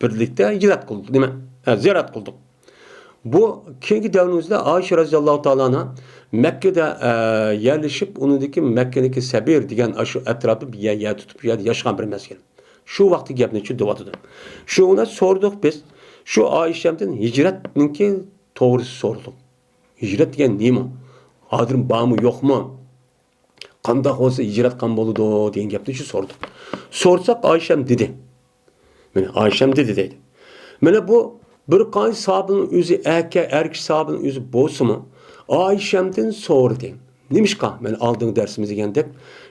Birlikda hicret qildik. Nima? Ziyorat qildik. Bu keyingi davrimizda Ayşe radıyallahu ta'ala anha Mekke'de yerleşip unidiki Mekke'deki Sabir degan shu atrofda bir yer tutib yer yashagan bir mezgil. Shu vaqtda gapni shu deyotdi. Shu ona so'rdik biz. Shu Ayşem'den hicretninki to'g'risi so'rdik. Hicret degan nima? Hozir bormi yo'qmi? Qandoq bo'lsa hicret qan bo'ladi degan gapni shu so'rdik. So'rsak Ayşem dedi. Mana Ayşem dedi deydi. Mana bu bir qancha sahobaning o'zi erkak erkak sahobaning o'zi bo'lsinmi? Ayşem'den so'rdi. Nemishqa? Mana oldingi darsimiz degandek.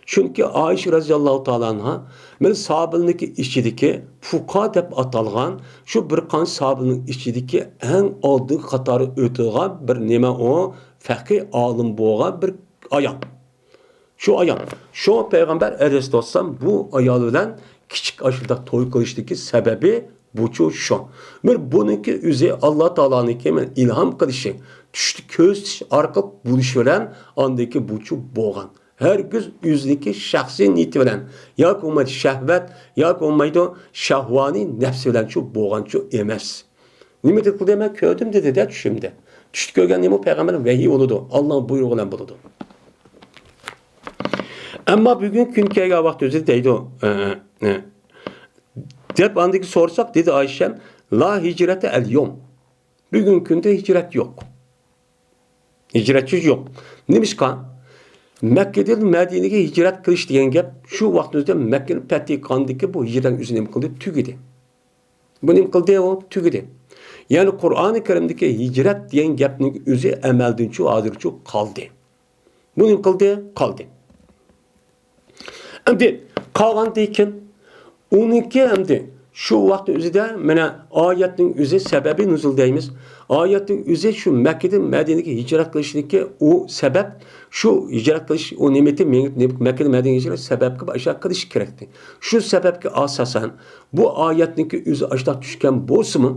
Chunki Ayşe radhiyallohu ta'ala anha mana sahobalarniki ichidagi fuqa deb atalgan shu bir qancha sahobaning ichidagi eng oldingi qatori o'tilgan bir nima u faqih olim bo'lgan bir ayol. Shu ayol. Shu payg'ambar alayhissalom bu ayol bilan kichik ashulda to'y qilishdagi sababi buchu shu. Bir buniki o'zi Alloh taoloniki men ilhom qilishi, tushdi ko'z orqali bo'lish bilan andaki buchu bo'lgan. Hergiz o'ziniki shaxsiy niyati bilan yoki bo'lmaydi shahvat yoki bo'lmaydi shahvoniy nafsi bilan shu bo'lgan shu emas. Nima deb qildi? Men ko'rdim dedi-da tushimda. Tushdi ko'rgan nima payg'ambar vahiy bo'ladi. Alloh buyrug'i bilan bo'ladi. Ama bugün gün kelgan vaqt o'zi deydi deb andaki sorsak dedi Ayşem la hicrete el yom. Bugün günde hicret yok. Hicretsiz yok. Neymiş kan? Mekke'den Medine'ye hicret kılış degan gap shu vaqtni o'zida Mekkeni fath qilgandiki bu hicretning o'zi nima qildi? Tugadi. Bu nima qildi u? Tugadi. Ya'ni Qur'oni Karimdagi hicret degan gapning o'zi amaldan shu hozircha qoldi. Bu nima qildi? Qoldi. Endi qolgandan keyin uniki endi shu vaqtni o'zida mana oyatning o'zi sababi nuzul deymiz. Oyatning o'zi shu Makkadan Madinaga hicret qilishniki u sabab shu hicret qilish u nimati Makkadan Madinaga hicret sabab qilib ashaq qilish kerakdi. Shu sababga asosan bu oyatniki o'zi ashlab tushgan bo'lsa-mu,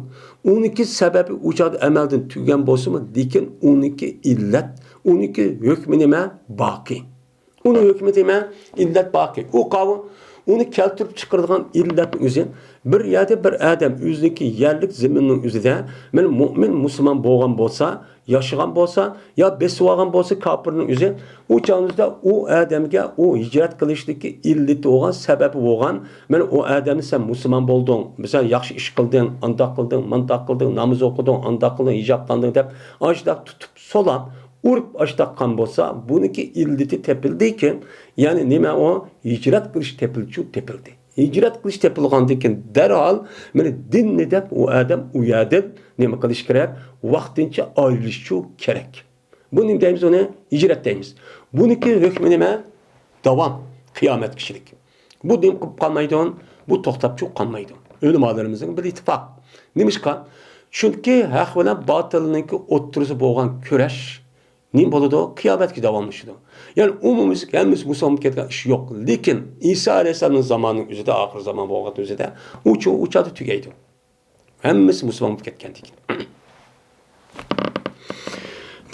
uniki sababi u chog'da amaldan tugagan bo'lsa-mu, lekin uniki illat, uniki hukmi nima? Boqiy. Uni hukmi nima? Illat boqiy. U qavi uni keltirib chiqaradigan illatning o'zi bir yerda bir odam o'ziniki yerlik zaminning o'zida men mo'min musulmon bo'lgan bo'lsa, yashagan bo'lsa, yo besib olgan bo'lsa kofirning o'zi, u chog'imizda u odamga u hicret qilishniki illati bo'lgan, sababi bo'lgan, men u odamni sen musulmon bo'lding, sen yaxshi ish qilding, andaq qilding, mandaq qilding, namoz o'qiding, andaq qilding, hijoblanding deb ashdaq tutib solab urib ashtaqqan bo'lsa, buniki illati tepildiki, ya'ni nima o? Hicret qilish tepilchu tepildi. Hicret qilish tepilgandan keyin darhol mana dinni deb u odam u yerdan nima qilish kerak? Vaqtincha ayrilishu kerak. Bu nima deymiz uni? Hicret deymiz. Buniki hukmi nima? Davom. Qiyomat kishilik. Bu din qilib qolmaydi, bu to'xtabchu qolmaydi. Ulamolarımızın bir ittifaq. Nemishqa? Chunki haq bilan botilniki o'ttirisi bo'lgan kurash nim bo'ladi? Qiyomatga davomlashadi. Ya'ni umumimiz hammamiz musulmon bo'lib ketgan ish yo'q. Lekin Isa alayhissalomning zamonining o'zida, oxir zamon bo'lgan o'zida u chog'da tugaydi. Hammasi musulmon bo'lib ketgan degan.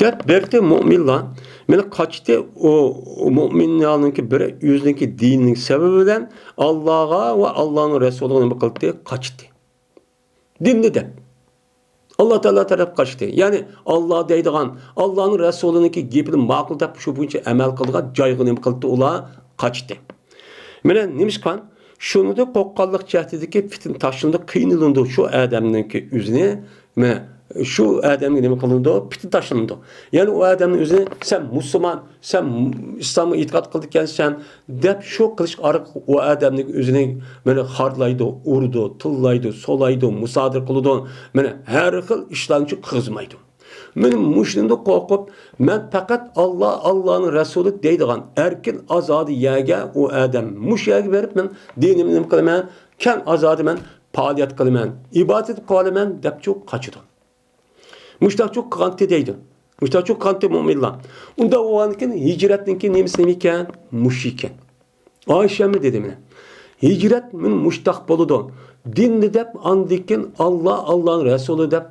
Deb berdi mo'minlar meni qochdi u mo'minlarninki biri o'ziniki dinining sababi bilan Allohga va Allohning rasuliga nima qildi? Qochdi. Dinni deb. Allah Teala taraf qochdi. Ya'ni Alloh deydigan, Allohning rasuliniki gapini ma'qul deb shu bo'yicha amal qilgan joyga nima qildi? Ular qochdi. Mana nemishqan? Shuni da qo'rqqanlik jihatidagi fitna tashlandi, qiynalindi shu odamniki o'zini mana shu odamga nima qilindi? Fitna tashlandi. Ya'ni u odamning o'zini sen musulmon, sen islomga e'tiqod qildi ekansan deb shu qilish orqali u odamning o'zini mana xorlaydi, urdi, tillaydi, so'laydi, musodir qiladi. Mana har xil ishlarni qilg'izmaydi. Men mushunda qo'rqib, men faqat Alloh, Allohning rasuli deydigan erkin azodi yerga u odam mush yerga berib men dinimni nima qilaman, kang azodi men faoliyat qilaman, ibodat qilaman deb cho'q qochadi. Mushtaq çok qanti deydi. Mushtaq çok qanti mo'minlar. Unda o'gankin hicretninki nemisi nima ekan? Mush ekan. Ayşe mi dedi meni? Hicret min mushtaq bo'ladi. Dinni deb andikin Alloh, Allohning rasuli deb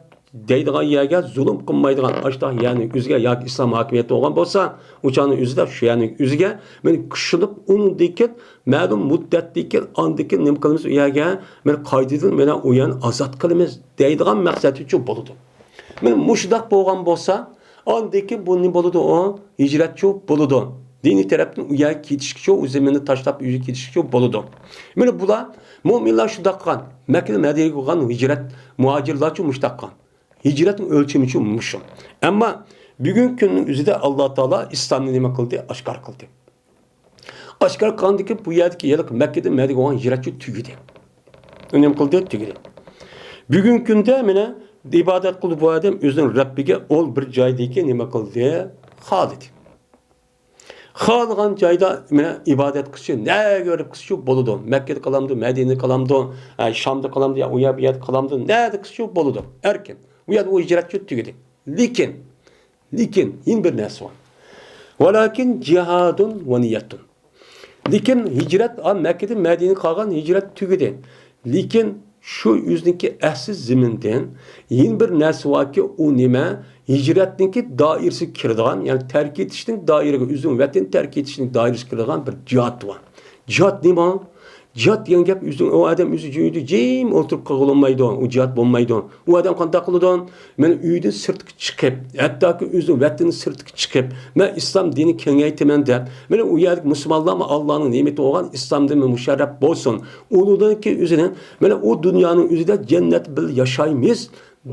deydigan yerga zulm qilmaydigan ashtaq ya'ni o'ziga yoki islom hokimiyati bo'lgan bo'lsa, o'shani o'zida shu ya'ni o'ziga men kushilib undikin ma'lum muddatdikin andikin nima qilamiz u yerga men qaytadan mana u yerni ozod qilamiz deydigan maqsad uchun bo'ladi. Men mushdaq bo'lgan bo'lsa, andikin bu nima bo'ladi u? Hicretchi bo'ladi. Diniy tarafdan u yerga ketishga, u zaminni tashlab uyga ketishga bo'ladi. Mana bular mo'minlar shundoq qilgan. Makka Madinaga qilgan hicret muhacirlar uchun mushtaq qilgan. Hicretin ölçümü üçün muşu. Ama bugün günün üzerinde Allah Teala İslam'ı nima qildi? Aşkar qildi. Aşkar qilgandiki bu yerdeki yıllık Mekke'de Medine'de olan hicretçi tügüdü. Nima qildi? Tügüdü. Bugün günde mine ibadet qildi bu adam o'zining Rabbiga ol bir joydaki nima qildi? Xolidi. Xohlagan joyda mine ibodat qilishi, ne ko'rib qilishi bo'ladi. Makkada qilamdi, Madinada qilamdi, Shamda qilamdi, ya u yer bu yerda qilamdi, nerda qilishi bo'ladi. Erkin. U yerda u hicretçi tugadi. Lekin yine bir narsa bor. Velakin cihadun ve niyetun. Lekin hicret Mekke'de Medine'de qolgan hicret tugadi. Lekin shu o'ziniki ahsiz zamindan yine bir narsa borki, u nima? Hicretninki doirasiga kiradigan, ya'ni terk etishning doirasiga, o'zining vatan terk etishning doirasiga kiradigan bir jihad bor. Jihad nima? Cihat degan gap o'zi u odam o'zi uyda jim o'tirib qololmaydi, u jihat bo'lmaydi. U odam qanday qiladi? Men uydan sirtga chiqib, hattoki o'zi vatani sirtga chiqib, men islom dinini kengaytaman deb, men u yerdagi musulmonlar Allohning ne'mati bo'lgan islom dini musharraf bo'lsin. Unidan keyin o'zini mana u dunyoning o'zida jannat bil yashaymiz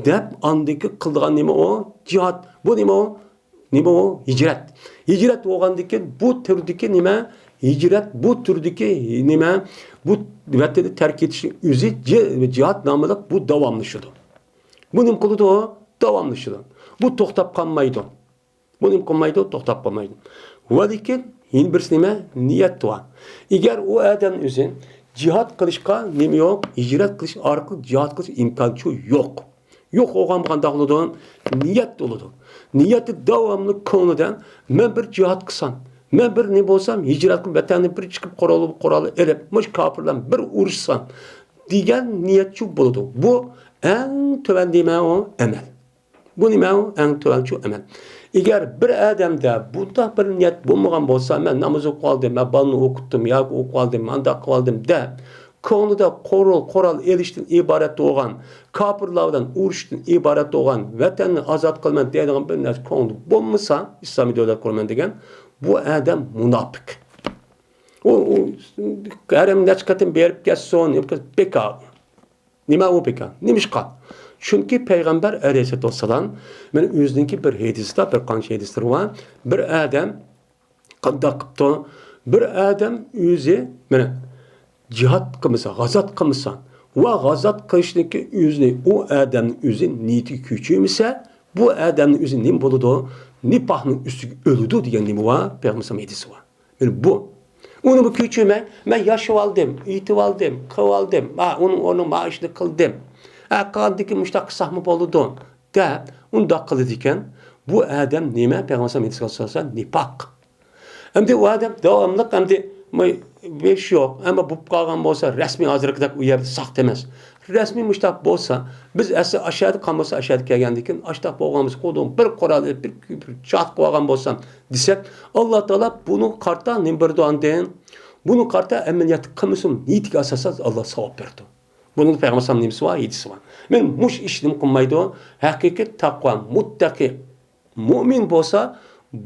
deb andiki qildigan nima o? Cihat. Bu nima o? Nima o? Hicret. Hicret bo'lgandan bu turdagi nima? Hicret bu turdagi nima? Bu vatani terk etishning o'zi cihat nomida bu davomlashadi. Bu nima qiladi o? Davomlashadi. Bu to'xtab qolmaydi. Bu nima qilmaydi? To'xtab qolmaydi. Va lekin yana birisi nima? Niyat var. Agar u odam o'zi cihat qilishga nima yo'q? Hicret qilish orqali cihat qilish imkoni yo'q. Yo'q bo'lgan qanday qiladi? Niyat bo'ladi. Niyati davomli ko'nglidan men bir cihat qilsam, men bir ne bo'lsam hicret qilib vatanni bir chiqib qurol elib, mush kofirlar bir urushsam degan niyatchi bo'ladi. Bu eng tuvan nima o? Amal. Bu nima o? Eng tuvan shu amal. Agar bir odamda bunda bir niyat bo'lmagan bo'lsa, men namoz o'qib oldim, men bolani o'qitdim, yoki o'qib oldim, mandaq qilib oldim deb ko'nglida qo'rol elishdan iborat bo'lgan, kofirlar bilan urushdan iborat bo'lgan, vatanni ozod qilaman deydigan bir narsa ko'nglida bo'lmasa, islomiy davlat quraman degan bu odam munofiq. U haram necha qatim berib ketsin, beka. Nima u beka? Nimishqa? Chunki payg'ambar alayhissalatu vassalam mana o'zininki bir hadisda, bir qancha hadislar bor. Bir odam qanday qilibdi? Bir odam o'zi mana cihat qilmasa, g'azat qilmasa va g'azat qilishniki o'zini u odamning o'zi niyati kuchaymasa, bu odamning o'zi nima bo'ladi? Nifaqning ustiga o'ladi degan nima bor? Payg'ambar hadisi bor. Mana bu. Uni bu kuchaymay, men yashab oldim, yetib oldim, qilib oldim, ha, uning o'rnini maoshini qildim. Ha, qandiki mushtaq qilsaqmi bo'ladi deb undaq qiladi ekan, bu odam nima? Payg'ambar hadisiga asosan nifaq. Endi u odam davomli endi besh yo'q, ammo bo'lib qolgan bo'lsa, rasmiy hozirgidek u yerda saqt emas. Rasmiy mushtaq bo'lsa, biz asli ashadi qolmasa ashadi kelgandan keyin ashtaq bo'lganmiz, qo'ldan bir qurol bir chat qilib olgan bo'lsam desak, Alloh taolo buni qarta nim berdi andan, buni qarta amaliyot qilmasin, niyatiga asosan Alloh savob berdi. Bunun Peygamber nimasi var, hadisi var. Men mush ishni qilmaydi, haqiqiy taqvo, muttaqi, mo'min bo'lsa,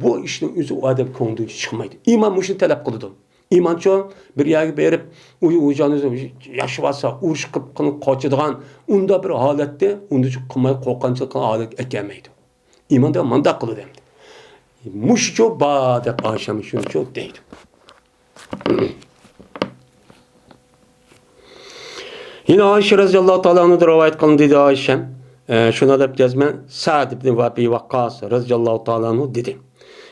bu ishning o'zi u odam ko'nglidan chiqmaydi. Iymon mushni talab qiladi. İmanço bir yerga berib, u jonni yashab olsa, urush qilib qochadigan unda bir holatda unda qilmay qo'rqanchilik qilgan holat ekanmaydi. İmon da mandaq qiladi endi. Mushcho ba deb Ayşam shuncho deydi. Yine Ayşe radıyallahu ta'ala anh'dan rivayet kılındı dedi Ayşe. Şuna deb cezmen Sa'd ibn Abi Vakkas radıyallahu ta'ala anhu dedi.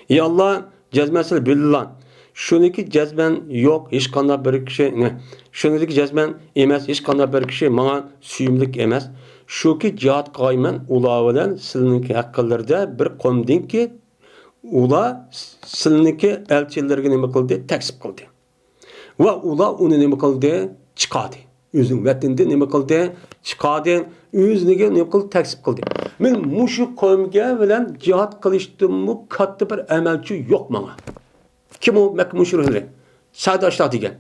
Ya Allah cezmesi billah. Şuniki cezmen yok, hiç qanday bir kishi, ne? Şuniki cezmen emas, hiç qanday bir kishi bana suyumlik emas. Şuki cihat qayman ular bilan sizningki haqqlarida bir qomdinki ular sizningki elchilarga nima qildi? Taksib qildi. Va ular uni nima qildi? Chiqadi. O'zining vatanida nima qildi? Chiqadi. O'ziniga nima qildi? Taksib qildi. Men mushu qavmga bilan cihat qilishdimmi katta bir amalchi yo'q menga. Kim o? Mekke müşrikleri. Sa'd aşağı degan.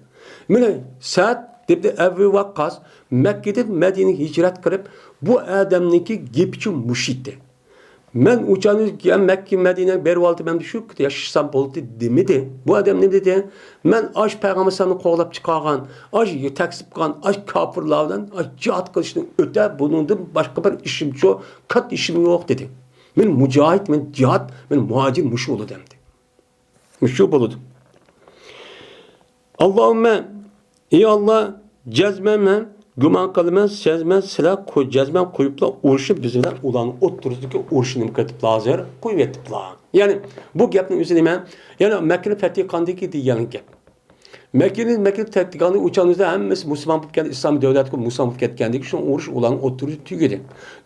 Mana Sa'd debdi Abu Vakkas Mekke'den Medine'ye hicret qilib, bu odamniki gepchi mushidi. Men uçanı Mekke Medine'ye berib oldi, men shu yashasam bo'ldi demedi. Bu odam nima dedi? Men ash payg'ambarni qo'g'lab chiqargan, ash taksib qilgan, ash kofirlardan ash jihad qilishdan o'ta buningdan boshqa bir ishim yo'q, kat ishim yo'q dedi. Men mujohid, men jihad, men muhacir mushu bo'ladi dedi. Mushu bo'ladi. Allahümme ey Allah cezmem güman qilmaz, sezmez, silah koy, cezmem koyupla urushib biz bilan ularni o'ttirdiki urushni nima qiliblar hozir qo'yib yetiblar. Ya'ni bu gapning o'zi nima? Ya'ni Makkani fath qandiki degan gap. Mekkeni fath qilganda uchanizda hammasi musulmon bo'lib ketdi, islom davlati qilib musulmon bo'lib ketgandiki shu urush ularni o'ttirib tugadi.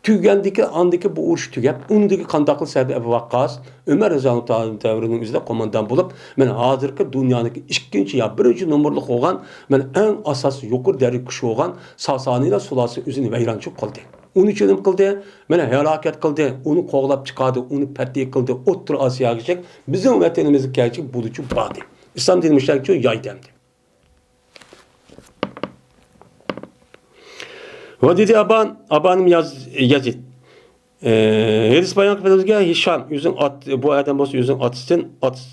Tugandiki andiki bu urush tugab, undagi qandoq qilib Sa'd Abu Waqqas Umar roziyallohu taolo davrining o'zida qo'mondan bo'lib, mana hozirgi dunyoniki ikkinchi yo birinchi nomerli bo'lgan, mana eng asosiy yuqori darajali kuch bo'lgan Sasaniylar sulolasi o'zini vayronchi qildi. Uni uchun nima qildi? Mana halokat qildi, uni qo'g'lab chiqardi, uni fath qildi, O'rta Osiyogacha bizning vatanimizga kelchi bo'lishi bordi. İslam dini müşterek yoydi. Ve dedi Aban, Abanım Yazid. Hadis bayan qilib Hişam yüzün at, bu adam bolsa yüzün atsın,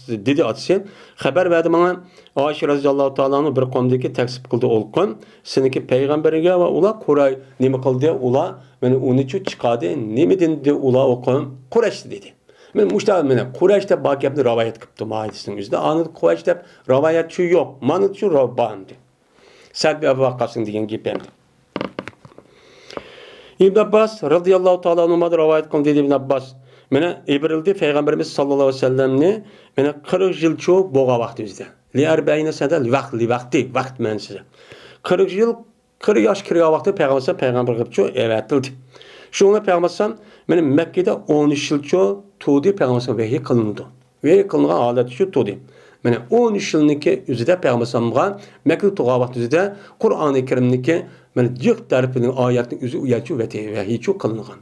dedi atsın. Xəbər verdi bana Ayşe radıyallahu ta'ala'nın bir qomdaki təksib qıldı olqun. Seniki peyğəmbərə və ula Quray nimi qıldı? Ula meni onu chu çıxadı. Nimi dedi ula oqun? Qurayş dedi. Men muşta meni Qurayş deb bak gapni rivayet qilibdi hadisning o'zida. Ani Qurayş deb rivayatchi yo'q. Mana shu bandi. Sa'd bin Abu Waqqas'ın degan gap endi. İbn Abbas radıyallahu ta'ala anhuma'da rivayet qildi dedi İbn Abbas. Mene ibrildi Peygamberimiz sallallahu aleyhi ve sellemni mene 40 yıl çoğu boğa vaqti bizde. Li erbeyine sene vaqt li vaqti vaqt mənsiz. 40 yıl 40 yaş kirgan vaqti Peygamber peygamber qilib çoğu evatildi. Şuna Peygamber mene Mekke'de 13 yıl çoğu tuğdi Peygamber vehiy qılındı. Vehiy qılınğan holatı şu tuğdi. Mene 13 yılniki üzüde Peygamber Mekke'de tuğan vaqti üzüde Kur'an-ı Kerim'niki mene cıq tərifinin ayetinin üzü uyaçu ve vehiyçu qılınğan.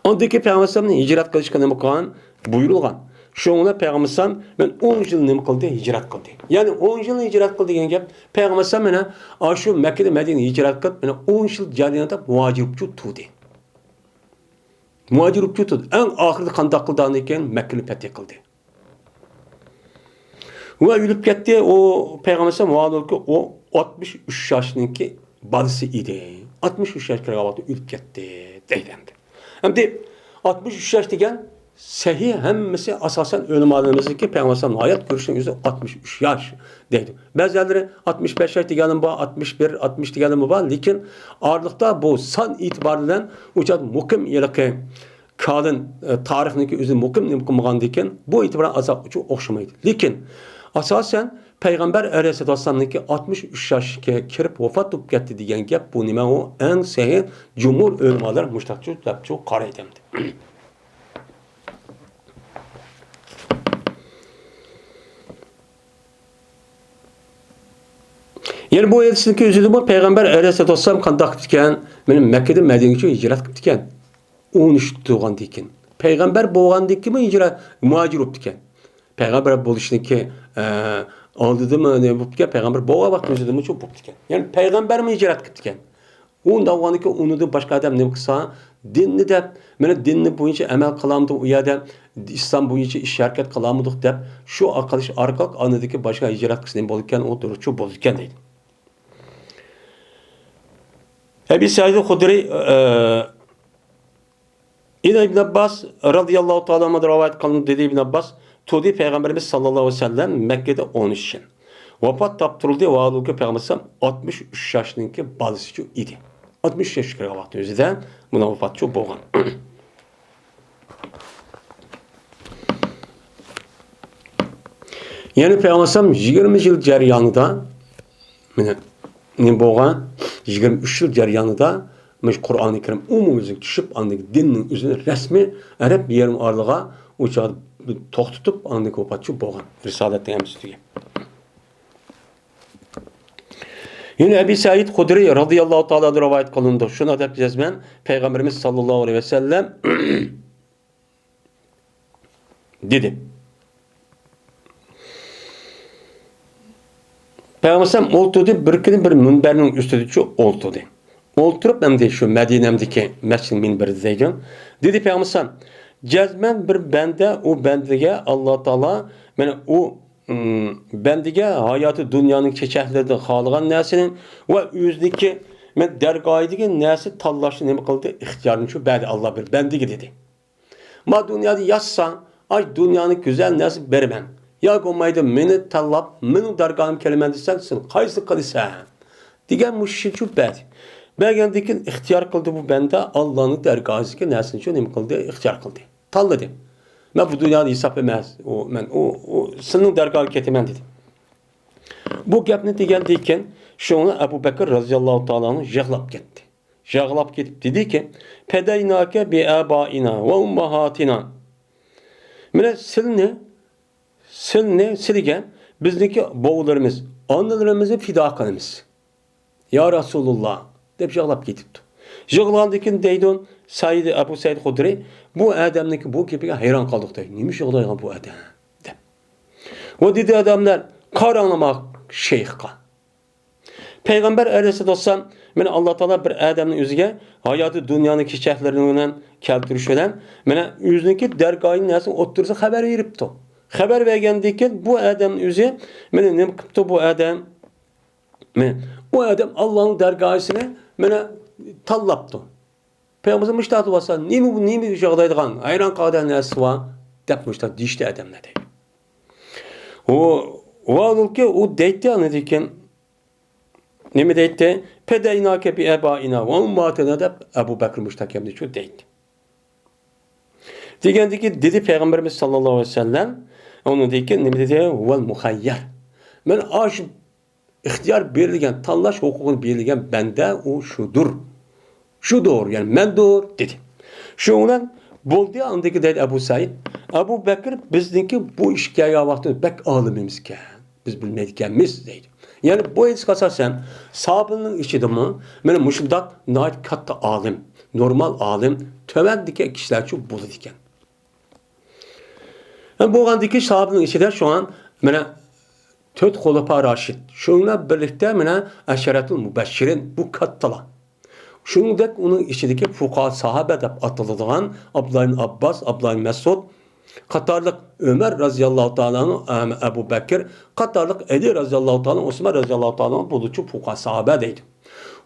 Ondaki Peygamber'in hicret qilishga nima qilgan? Buyurulgan. Şo'ngla Peygamber men 10 yıl nima qildi? Hicret qildi. Yani 10 yıl hicret qildi degan gap Peygamber mene shu Makka Madina hicret qilib, mene 10 yıl jarayonida muhacirchi tug'di. Muhacirchi tug'di. Eng oxirida qanday qildi ekan? Makkani fath qildi. Va o'lib ketdi. O Peygamber muhacirki o 63 yaşındaki balası idi. 63 yaş kirgan vaqtida o'lib ketdi deydi. Hem 63 yaş degan sahih hammasi asosan o'limalarimizniki Peygamber hayot ko'rishning o'zi 63 yaş deydi. Ba'zilari 65 yaş deganim bor, 61, 60 deganim bor, lekin ağırlıqda bu san itibariyle uçat muqim yiliqi kalın tarixniki o'zi muqim nima qilmagan ekan, bu itibar azob uchun o'xshamaydi. Lekin asosan Peygamber Aleyhisselam'nınki 63 yaşga kirib vafot bo'lib ketdi degan gap bu nima u eng sahih cumhur ulamalar mushtaqchi deb qaraydi. Yani bu hadisniki o'zida bu Peygamber Aleyhisselam qanday qilib ekan? Meni Makkadan Madinaga hicret qilib ekan. 13 tug'an ekan. Peygamber bo'lgandan keyin hicret muhacir bo'lib ekan. Peygamber bo'lishniki oldidimi ne bo'lib ekan? Peygamber bo'lgan vaqt o'zidami shu bo'lib ekan. Yani peygamber mi hicret qilib ekan? Unda olganiki uni boshqa odam nima qilsa, dinni deb, mana dinni bo'yicha amal qilamdi u yerda İslam bo'yicha ish harakat qilamdiq deb shu qilish orqali anidiki boshqa hicret qilish nima bo'lgan, u durust bo'lgan deydi. Ebi Said Hudri yine İbn Abbas radıyallahu ta'ala rivayet kılındı dedi İbn Abbas Tudi Peygamberimiz sallallahu aleyhi ve sellem Mekke'de 13 yıl. Vefat taptırıldı ve halbuki Peygamber 63 yaşındaki balası idi. 63 yaş kirgan vaqti o'zida buna vafatçı bo'lgan. Yani Peygamber 20 yıl jarayonida mana ne bo'lgan? 23 yıl jarayonida Kur'an-ı Kerim umumiylik tushib, andagi dinning o'zini rasmiy arab yerim orliga o'sha to'xtatib, andagi vafatçı bo'lgan risolatning hamsi. Yine Ebi Said Hudri radıyallahu ta'ala rivayet kılındı. Şuna deb jazman Peygamberimiz sallallahu aleyhi ve sellem dedi. Peygamber olturdu bir kuni bir minberning ustida olturdu. Olturup endi şu Medine'mdeki mescid minberi deydi. Dedi Peygamber cezmen bir bende o bendege Allah Teala yani o bendige hayatı dünyanın çeçeklerinde xalığan nəsinin ve özündeki men dergahidagi nərsi tanlashni nima qildi? İxtiyarını şu bədi Allah bir bendigi dedi. Ma dünyada yazsan, ay dünyanın güzel nərsi bermem. Ya olmaydı meni tanlab, meni dargahım kelime desen sen qaysi qilsan? Degan mushshichu bədi. Bergandan ixtiyar qildi bu bende Allah'ın dergahidagi nərsini şu nima qildi? İxtiyar qildi. Tanladı. Ben bu dünyada hesap emas. O men o senin dergahı ketaman dedi. Bu gapni degandan keyin shuni Abu Bakr radhiyallohu ta'aloni yig'lab ketdi. Yig'lab ketib dediki, "Fedaynaka bi abaina va ummahatina." Mana silni silgan bizniki bovlarimiz, onalarimizni fido qilamiz. Ya Rasululloh deb yig'lab ketibdi. Yig'lagandan keyin deydi Said Abu Said Hudri bu adamniki bu gapiga hayron qoldik deydi. Nima yig'laygan bu odam deb. Va dedi odamlar qaranlamoq shayxga. Peygamber aleyhisselatü mene Allah Teala bir adamın özüge hayatı dünyanın keşeflerini keltiriş bilen mene özününki dergahının nesini ottursa haber veripti. Haber vergendeki bu adamın özü mene ne kıptı bu adam? Mene, o adam Allah'ın dergahısını mene tallaptı. Peygamberimiz müştahtı varsa neymi bu neymi jağdaydıgan hayran qadan nesi var dep müştaht deyişti adamlar deydi. O ki o deydi anladıyken nime deydi? Pedeynake bi ebaina ve ummatına dep Ebu Bekir müştakemdi şu deydi. Degendiki dedi Peygamberimiz sallallahu aleyhi ve sellem onun dedi ki nime dedi? Vel muhayyer. Men aş ihtiyar berilgen, tanlaş hukukunu berilgen bende o şudur. Şudur yani mendur dedi. Şundan boldu andaki dedi Ebu Said. Ebu Bekir bizdeki bu işkeye vakti bek alimimizken. Biz bilmeydikenmiz dedi. Yani bu hadis asasen sahabenin içinde mi? Mene muşundak nait katta alim, normal alim, töven dike kişiler çok bulu diken. Yani bu andaki sahabenin içinde şu an mene Töt Xulafaa Raşid. Şununla birlikte mene Eşeretül Mübeşşirin bu kattala. Şunun onun içindeki fukaha sahabe dep atıldıgan Abdullah ibn Abbas, Abdullah ibn Mesud, Katarlık Ömer radıyallahu ta'ala Ebu Bekir, Katarlık Ali radıyallahu ta'ala Osman radıyallahu ta'ala bulucu fukaha sahabe deydi.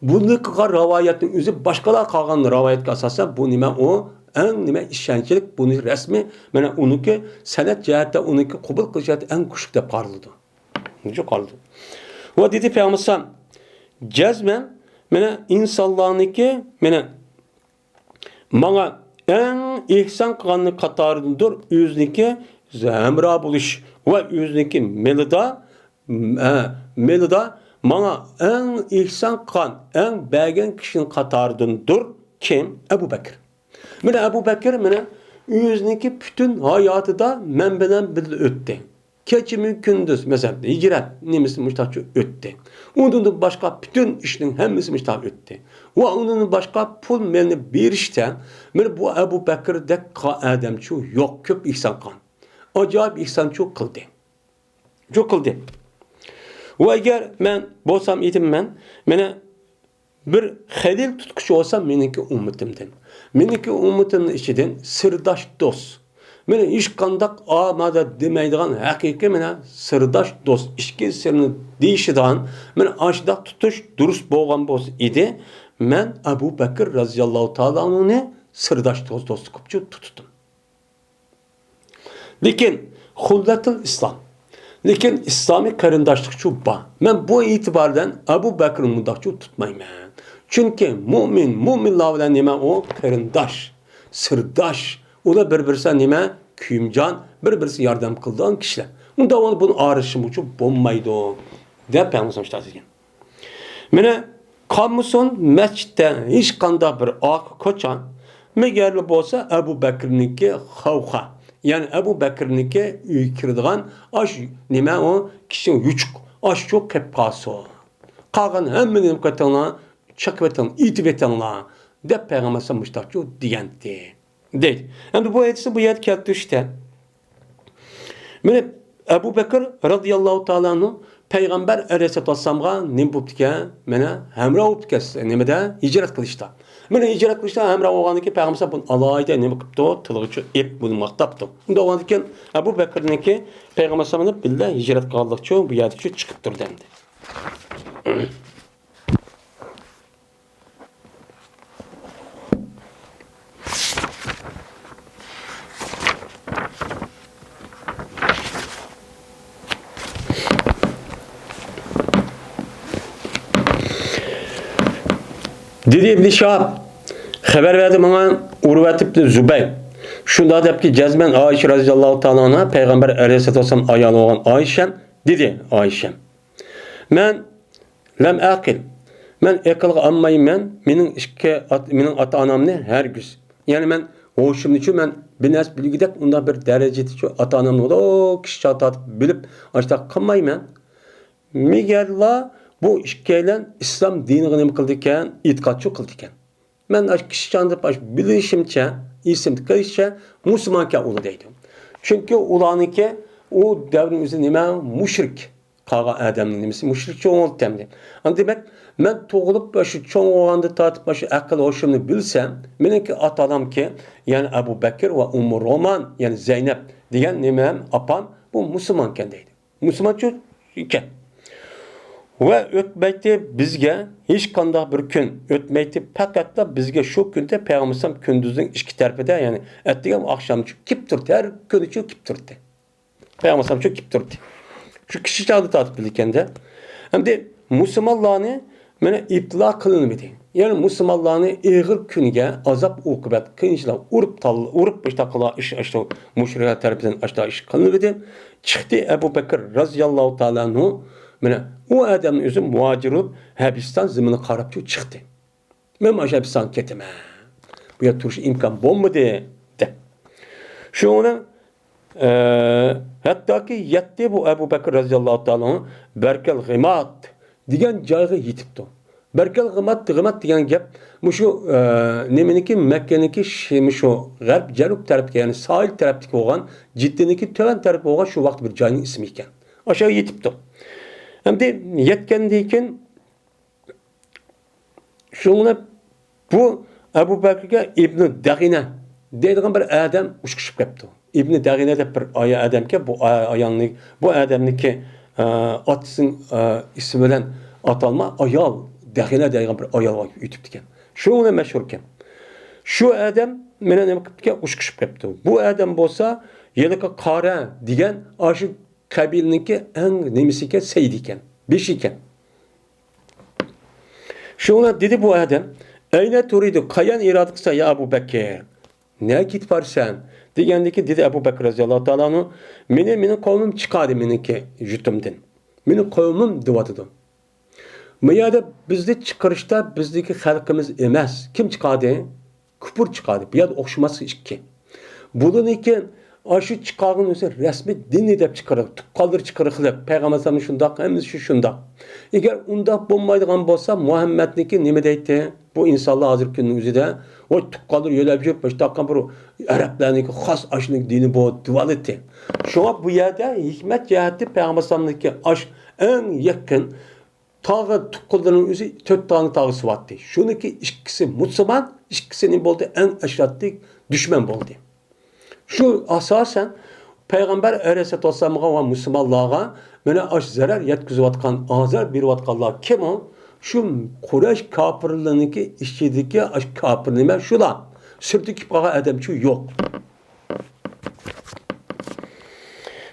Bunu ravayetin üzü başkalar kalgan rivayetke asasen bu nime o en nime işençilik bunu resmi mene onunki senet cihette onunki kubul kıl cihette en kuşuk dep qarıldı. Nice qarıldı. Ve dedi Peygamber cezmen mene insanlarınki mene bana en ihsan kılganı katarındır özünki hemra buluş ve özünki melida melida bana en ihsan kılgan en beğen kişinin katarındır kim? Ebu Bekir. Mene Ebu Bekir mene özünki bütün hayatı da men bilen birle öttü. Keçimi gündüz mesela hicret nemesi müştahçı öttü. Ondan başka bütün işin hemmesi müştah öttü. Ve ondan başka pul melini bir işte bu Ebu Bekir'de adamçı yok köp ihsan kan. Acayip ihsan çok kıldı. Çok kıldı. Ve eğer ben bolsam idim ben mene bir halil tutkuşu olsam meninki ummetimden. Meninki ummetimnin içinden sırdaş dost. Mene hiç kandak amada demeydigan hakiki mene sırdaş dost içki sırrını deyişidigan mene aşıdak tutuş dürüst bolgan boz idi. Men Ebu Bekir radıyallahu ta'ala'nı sırdaş dost dost kupçu tuttum. Lekin hulletul İslam. Lekin İslami karındaşlıkçı ba. Men bu itibardan Ebu Bekir'in mundakçı tutmayım. Çünkü mümin, müminler bilen nime o karındaş, sırdaş. O da bir-birisi nime kuyumcan, bir-birisi yardım kıldığın kişiler. Onda onu bunun ağrışı için bombaydı o. Dep Peygamber işte degan. Mene kalmışsın mescidde hiç kanda bir ak koçan megerli bolsa Ebu Bekir'ninki havha. Yani Ebu Bekir'ninki uy kirdigan aş nime o kişi yuçuk. Aş çok kepkası. Qalgan hemmini katana çakvetan itivetanla dep Peygamber müştahçı diyendi. Değil. Yani bu hadisi bu yer keldi işte. Mene Ebu Bekir radıyallahu ta'ala'nın Peygamber aleyhisselatü vesselam'a ne buptike? Mene hemra optike nemede hicret kılışta. Mene hicret kılışta hemra olganiki Peygamber bunu alayda ne kıptı? Tılgıçı ip bunu maktaptı. Bunda olganiki Ebu Bekir'ninki Peygamber sallallahu billah hicret kıldıkça bu yerde çıkıptır dendi. Dedi İbn Şahab haber verdi bana Urvet İbn Zübeyir. Şunda deb ki cezmen Ayşe radıyallahu ta'ala anha Peygamber aleyhisselatü vesselam ayalı olan Ayşem dedi Ayşem. Men lem akil. Men akılga almayım ben. Menin işke menin ata anamны hergüz. Yani men hoşum için men bir nes bilgidek unda bir derecede şu ata anamны o kişi çatat bilip açta kılmayım ben. Migerla bu işkeylen İslam dinini nima qildi ekan, e'tiqodchi qildi ekan. Men kishi chandib bilishimcha, esimda qolishicha musulmon ekan ular deydi. Chunki ularniki u davrning o'zi nima mushrik Qolgan odamning nimasi mushrik cho'ng bo'ldi demdi. Demak, men tug'ilib shu cho'ng bo'lganda tortib shu aql hoshimni bilsam, meningki ota-onamki, ya'ni Abu Bakr va Ummu Roman, ya'ni Zaynab degan nimam opam bu musulmon ekan deydi. Musulmon ekan. Va o'tmaydi bizga hech qanday bir kun o'tmaydi, faqatla bizga shu kunda payg'ambar alayhisalom kunduzning ikki tarafida, ya'ni ertaga oqshom kelib turdi, har kuni kelib turdi. Payg'ambar alayhisalom kelib turdi. Shu kishi chog'da tortib bilganda. Endi musulmonlarni mana ibtilo qilinmadi. Ya'ni musulmonlarni og'ir kunga azob uqubat, qiyinchilik urib urib ishtaqila ish ashto mushriklar tarafidan ashto ish qilinmadi. Chiqdi Abu Bakr roziyallohu taolo anhu, mana u odamni o'zi muhojir bo'lib Habiston zimini qarab chiqdi. Men mana shu Habistonga ketaman. Bu yerda turish imkon bo'lmadi deb. Shuni hattoki yetdi bu Abu Bakr roziyallohu taolo Barkal G'imat degan joyga yetibdi. Barkal G'imat degan gap shu nimaniki Makkaniki shu g'arb janub tarafga, ya'ni sohil tarafdagi bo'lgan, Jiddiniki tuvan taraf bo'lgan shu vaqt bir joyning ismi ekan. O'sha yetibdi. Endi yetgandan keyin shuni bu Abu Bakrga Ibn Dag'ina deydigan bir odam uchqishib kelibdi. Ibn Dag'ina deb bir odamga bu ayolni, bu odamniki otasining ismi bilan atalma ayol Dag'ina degan bir ayol o'tibdi ekan. Shu uni mashhur ekan. Shu odam meni nima qilibdi ekan, uchqishib kelibdi. Bu odam bo'lsa yilqi qora degan shu qabilniki eng nimasi ekan, sayyid ekan, besh ekan. Shuna dedi bu odam, ayna turidu, qayan irada qilsa ya Abu Bakr, ne git barsan? Degandiki dedi Abu Bakr roziyallohu taolo anhu, meni qavmim chiqadi meniki yutimdan. Meni qavmim deyotidi. Bu yerda bizni chiqarishda bizniki xalqimiz emas. Kim chiqadi? Kufr chiqadi. Bu yerda o'xshamas ikki. Buniki shu chiqargan o'zi rasmiy dinni deb chiqarib, tuqqanlar chiqariqliq, payg'ambar alayhisalom shundoq, hammasi shu shundoq. Agar undoq bo'lmaydigan bo'lsa, Muhammadniki nima deydi? Bu insonlar hozirgi kunning o'zida voy tuqqanlar yo'lab yurib, bosh taqqan bir arablarniki xos ashuni dini bu duality. Shunga bu yerda hikmat jihati payg'ambar alayhisalomniki ash eng yaqin tog'i tuqqanlarning o'zi 4 tona tog'isi bor. Shuniki ikkisi musulmon, ikkisi nima bo'ldi? Eng ashaddiy dushman bo'ldi. Shu asosan payg'ambar alayhissalomga va musulmonlarga mana ash zarar yetkazayotgan, azor berayotganlar kim u? Shu Quraysh kofirlarniki ichidagi ash kofir nima shular. Sirti kelib qolgan odamchi yo'q.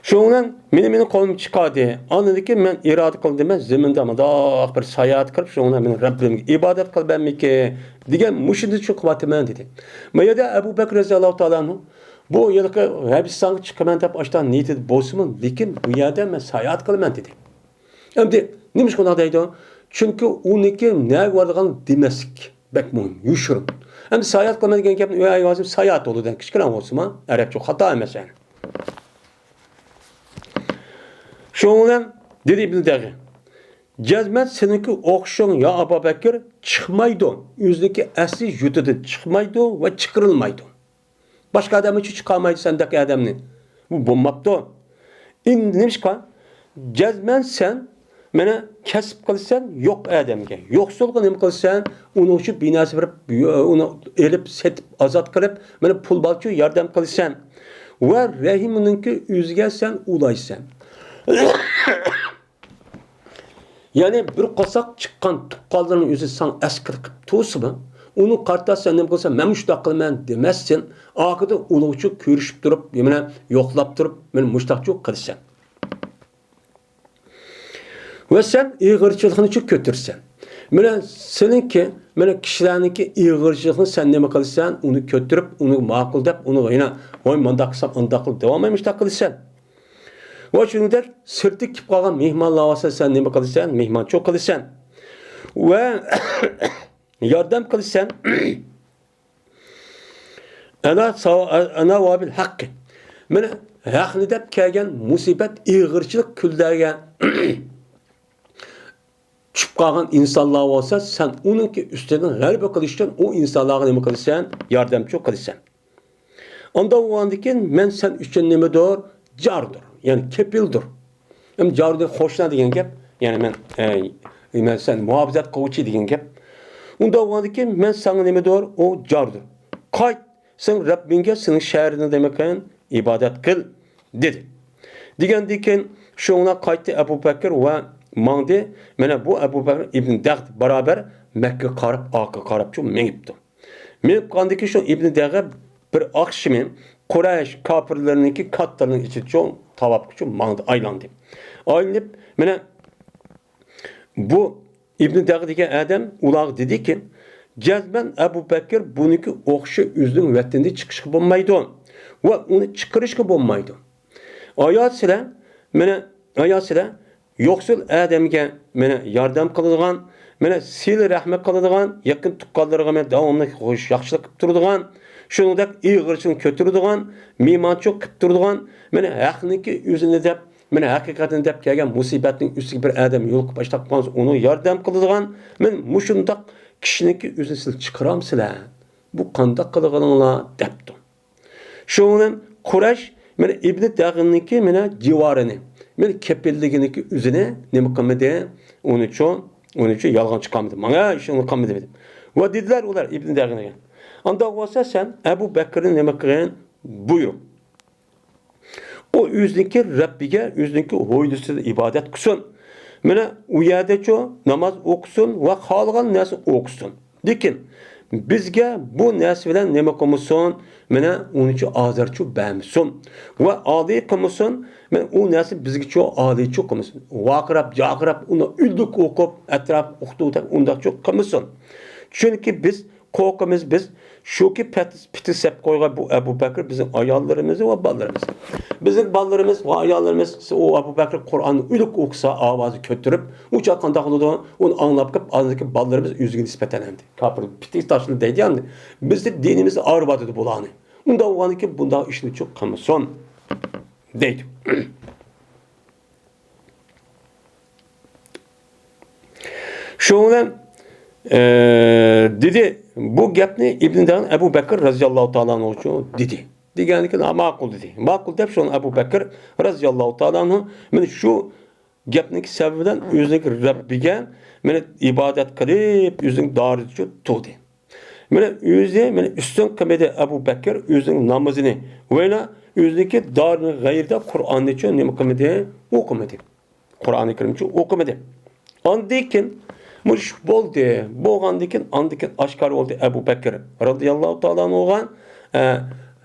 Shundan meni qo'lim chiqadi. Anladiki men iroda qildim, men zaminda mundoq bir sayohat qilib, shundan men Rabbimga ibodat qilganmiki degan mushuni shu qilyapman dedi. Bu yerda Abu Bakr roziyallohu taolo anhu bu yilqi Habistonga chiqaman deb ashtan niyati bo'lsin, lekin bu yerda men sayohat qilaman dedi. Endi nima shunday deydi? Chunki uniki nega boradigan demaslik bek muhim, yushirin. Endi sayohat qilaman degan gapni u yozib sayohat bo'ldi, kichkina bo'lsin, arabcha xato emas yani. Shundan dedi Ibn Dag'i, jazmat seniki o'qishing ya Abu Bakr chiqmaydi. O'ziniki asli yurtidan chiqmaydi va chiqarilmaydi. Boshqa odam uchun chiqolmaydi sendagi odamni. Bu bo'lmabdi. Endi nima chiqqan? Jazman sen mana kasb qilsan yo'q odamga. Yo'qsulga nima qilsan, uni uchun binasi berib, uni elib setib ozod qilib, mana pul balchu yordam qilsan va rahiminingki o'ziga sen ulaysan. Ya'ni bir qosoq chiqqan tuqqanlarning o'zi san askar qilib to'simi, uni qarta sen nima qilsan, men mushtaq qilaman demassin, oxirida ulug'chi ko'rishib turib, mana yo'qlab turib, men mushtaqchi qilsan. Va sen ig'irchilikni ko'tarsan. Mana seninki, mana kishilarniki ig'irchilikni sen nima qilsan, uni ko'tarib, uni ma'qul deb, uni yana voy mundaq qilsam, undaq qilib davom mushtaq qilsan. Va shuningdek sirti kelib qolgan mehmonlar olsa sen nima qilasan? Mehmoncho'q qilasan. Va yordam qilasan. Ana va bil haqqi. Mana haqni deb kelgan musibat, ig'irchilik kunlarga tushib qolgan insonlar bo'lsa, sen uningki ustidan g'alaba qilish uchun u insonlarga nima qilasan? Yordamchi qilasan. Unda bo'lgandan keyin men sen uchun nimadir? Jardir. Ya'ni kepildir. Hem cardır hoşuna degan gap. Yani men sen muhafazat qiluvchi degan gap. Unda bo'lgandan men sana nimadir o cardır. Qayt sen Rabbinga sening shahrini demak ibodat qil dedi. Degandan keyin shunga qaytdi Abu Bakr va mangdi. Mana bu Abu Bakr ibn Dag'd barobar Makka qarab orqa qarab chu mengibdi. Mengib qolgandan shu ibn Dag'ga bir oqshimi Quraysh kofirlarininki kattalarning ichida cho'ng tavob uchun mangdi aylandi. Aylanib mana bu İbn Dağ degan adam ularga dediki, jazman Abu Bakr buniki o'qishi o'zining vatanida chiqishga bo'lmaydi va uni chiqarishga bo'lmaydi. Oyat sizlar mana oyat sizlar yo'qsul odamga mana yordam qiladigan, mana sil rahmat qiladigan, yaqin tuqqanlarga mana davomli yaxshilik qilib turadigan, shuningdek ig'irchini ko'taradigan, mehmonchilik qilib turadigan, mana haqniki o'zini deb mana haqiqatini deb kelgan musibatning ustiga bir odam yo'l qilib boshlab qolsa, uni yordam qiladigan, men mushundoq kishiniki o'zini siz chiqaramsizlar. Bu qandoq qilganinglar debdi. Shundan Quraysh mana Ibn Dag'niki mana jivarini, mana kepilliginiki o'zini nima qilmadi? Uning uchun yolg'on chiqarmadi. Mana shuni qilmadi dedi. Va dedilar ular Ibn Dag'niga. Unda bo'lsa sen Abu Bakrni nima qilgin? Buyur. O o'ziniki Rabbiga, o'ziniki hovlisida ibodat qilsin. Mana u yerdachu namoz o'qisin va xohlagan narsa o'qisin. Lekin bizga bu narsa bilan nima qilmasin? Mana unichu ozarchu bermasin va oliy qilmasin. Mana u narsa bizga chu oliychu qilmasin. Vaqirab, jaqirab uni uldik o'qib, atrof o'qituvda undaqchu qilmasin. Chunki biz qo'rqamiz, biz shuki pitisep qo'ygan bu Abu Bakr bizim ayollarimiz va bolalarimiz. Bizim bolalarimiz va ayollarimiz o Abu Bakr Qur'onni uliq o'qisa ovozi ko'tarib, u qanday qiladi? Uni anglab qilib, oldiki bolalarimiz o'ziga nisbatan endi. Kofir pitis tashni deydi endi. Bizni dinimiz og'riyotdi bularni. Unda bo'lganki bunday ishni cho'q qilmasin deydi. Shundan dedi bu gapni İbn Dağ Ebu Bekir radıyallahu ta'ala anhu dedi. Deganiki ma'qul dedi. Ma'qul deb shuni Abu Bakr radıyallahu ta'ala anhu mana shu gapniki sababidan o'zining Rabbiga mana ibodat qilib o'zining doricha tug'di. Mana o'zi mana ustun qilmadi Abu Bakr o'zining namozini va o'ziniki dorini g'ayrida Qur'onni nima qilmadi? O'qimadi. Qur'oni Karimni o'qimadi. Ondan keyin mush bo'ldi. Bo'lgandan keyin ondan keyin oshkor bo'ldi Abu Bakr radhiyallohu ta'ala anhuga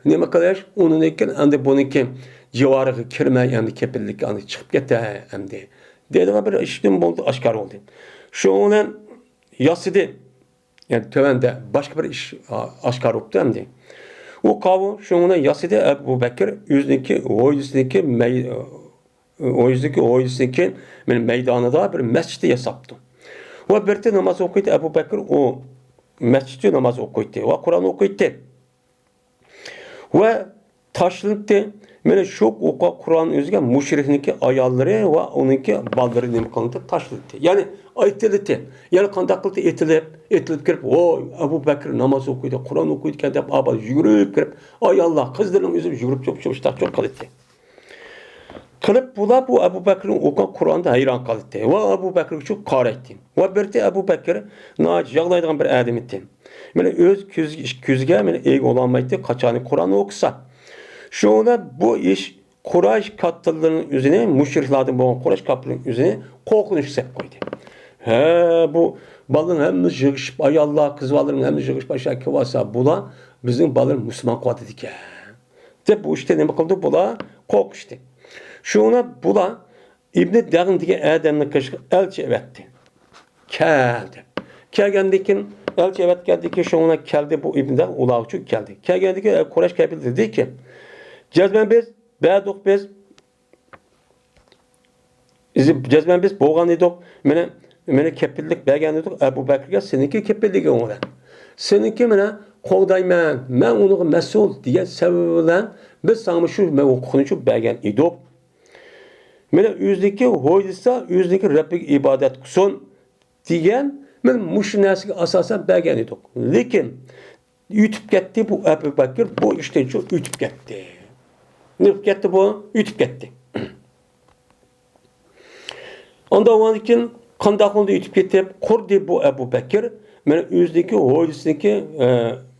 nima qilish? Uniki endi buniki jivoriga kirmay endi kepillikka endi chiqib ketdi endi. Dedi bir ishdan bo'ldi, oshkor bo'ldi. Shu bilan yasidi. Yani tövende başka bir iş oshkor bo'ldi endi. U qavu shu bilan yasidi Abu Bakr o'ziniki hovlisiniki hovlisiniki meydanida bir masjid yasabdi. Va birta namoz o'qiydi Abu Bakr o masjidda namoz o'qiydi va Qur'on o'qiydi. Va tashlanibdi. Mana shu o'qigan Qur'on o'ziga mushrikniki ayollari va uniki bolalari nima qilindi? Tashlanibdi. Ya'ni aytildi. Ya'ni qanday qildi? Etilib, etilib kirib, "Voy, Abu Bakr namoz o'qiydi, Qur'on o'qiydi ekan" deb abad yugurib kirib, ayollar, qizlarning o'zi yugurib cho'p-cho'p qildi. Qilib bular bu Abu Bakrning o'qigan Qur'onda hayron qoldi va Abu Bakr uchun qaraydi. Va birda Abu Bakr yig'laydigan bir odam edi. Mana o'z ko'ziga mana ega bo'lolmaydi, qachon Qur'on o'qisa. Shunda bu ish Quraysh kattalarining o'zini, mushriklardan bo'lgan Quraysh kofirlarining o'zini qo'rqinch sep qo'ydi. He, bu bolalarning hammasi yig'ishib, ayollar, qiz bolalarning hammasi yig'ishib aşağı kelsa, bular bizning bolalar musulmon qiladi ekan. Deb bu ishda nima qildi? Bular qo'rqishdi. Shuna bular İbn Dağın degan odamni elchi evatdi. Keldi. Kelgandan keyin elchi evatgandan shuna keldi bu İbn Dağ ular uchun keldi. Kelgandan keyin Quraysh kafir dediki, "Jazman biz, ba'duq biz jazman biz bo'lgan edik. Mana kepillik bergan edik Abu Bakrga, seniki kepilliging bilan. Seniki mana qo'g'dayman, men unga mas'ul degan sababi bilan biz sana shu huquqni shu bergan edik. Mana o'ziniki hovlisa, o'ziniki Rabbiga ibodat qilsin degan men mushu narsaga asosan bergan edik. Lekin yutib ketdi bu Abu Bakr, bu ishdan shu yutib ketdi. Nima qilib ketdi bu? Yutib ketdi. Onda ondan qandaqlını yetib ketib qurdi bu Ebu Bekir. Mana o'zidagi hovlisidagi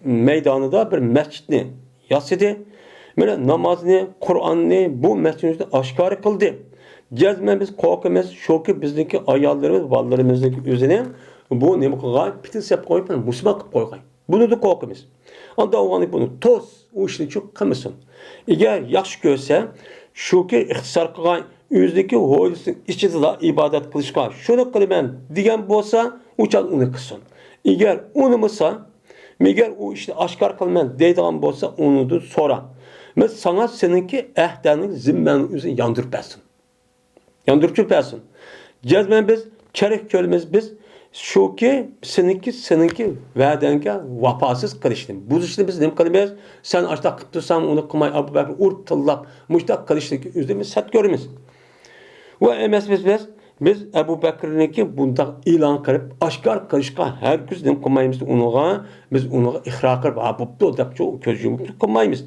meydanida bir masjidni yasadi. Mana namozni, Qur'onni bu masjidda oshkor qildi. Cezmen biz korkumuz şoki bizdeki ayollarimiz, bolalarimizniki o'zini bu nima qilgan, pitin sep qo'yib, musulmon qilib qo'ygan. Bunu da korkumuz. Anda oğanı bunu toz, o işini çok qilmasin. Eğer yaxshi ko'rsa, şuki ixtisor qilgan o'zidagi hovlisining ichida ibodat qilishga shuni qilaman degan bo'lsa, u uni qilsin. Eğer unimasa, megar u ishni oshkor qilaman deydigan bo'lsa, unidan so'ra. Men sana seninki ahdani, zimmani o'zini yondirib bersin. Yondirib bersin. Cezmen biz kerak ko'ramiz biz şuki seninki va'danga vafosuz qilishni. Buzishni biz nima qilamiz? Sen açta qilib tursan, uni qilmay Abu Bakr urib tillab, mushtaq qilishni o'zimiz sat ko'ramiz. Va emas biz Ebu Bakır'niki bundaq e'lon qilib, oshkor qilishga hargiz nima qilmaymiz uniga, biz uniga iqrar qilib, ha bo'pti deb ko'z yumib qilmaymiz.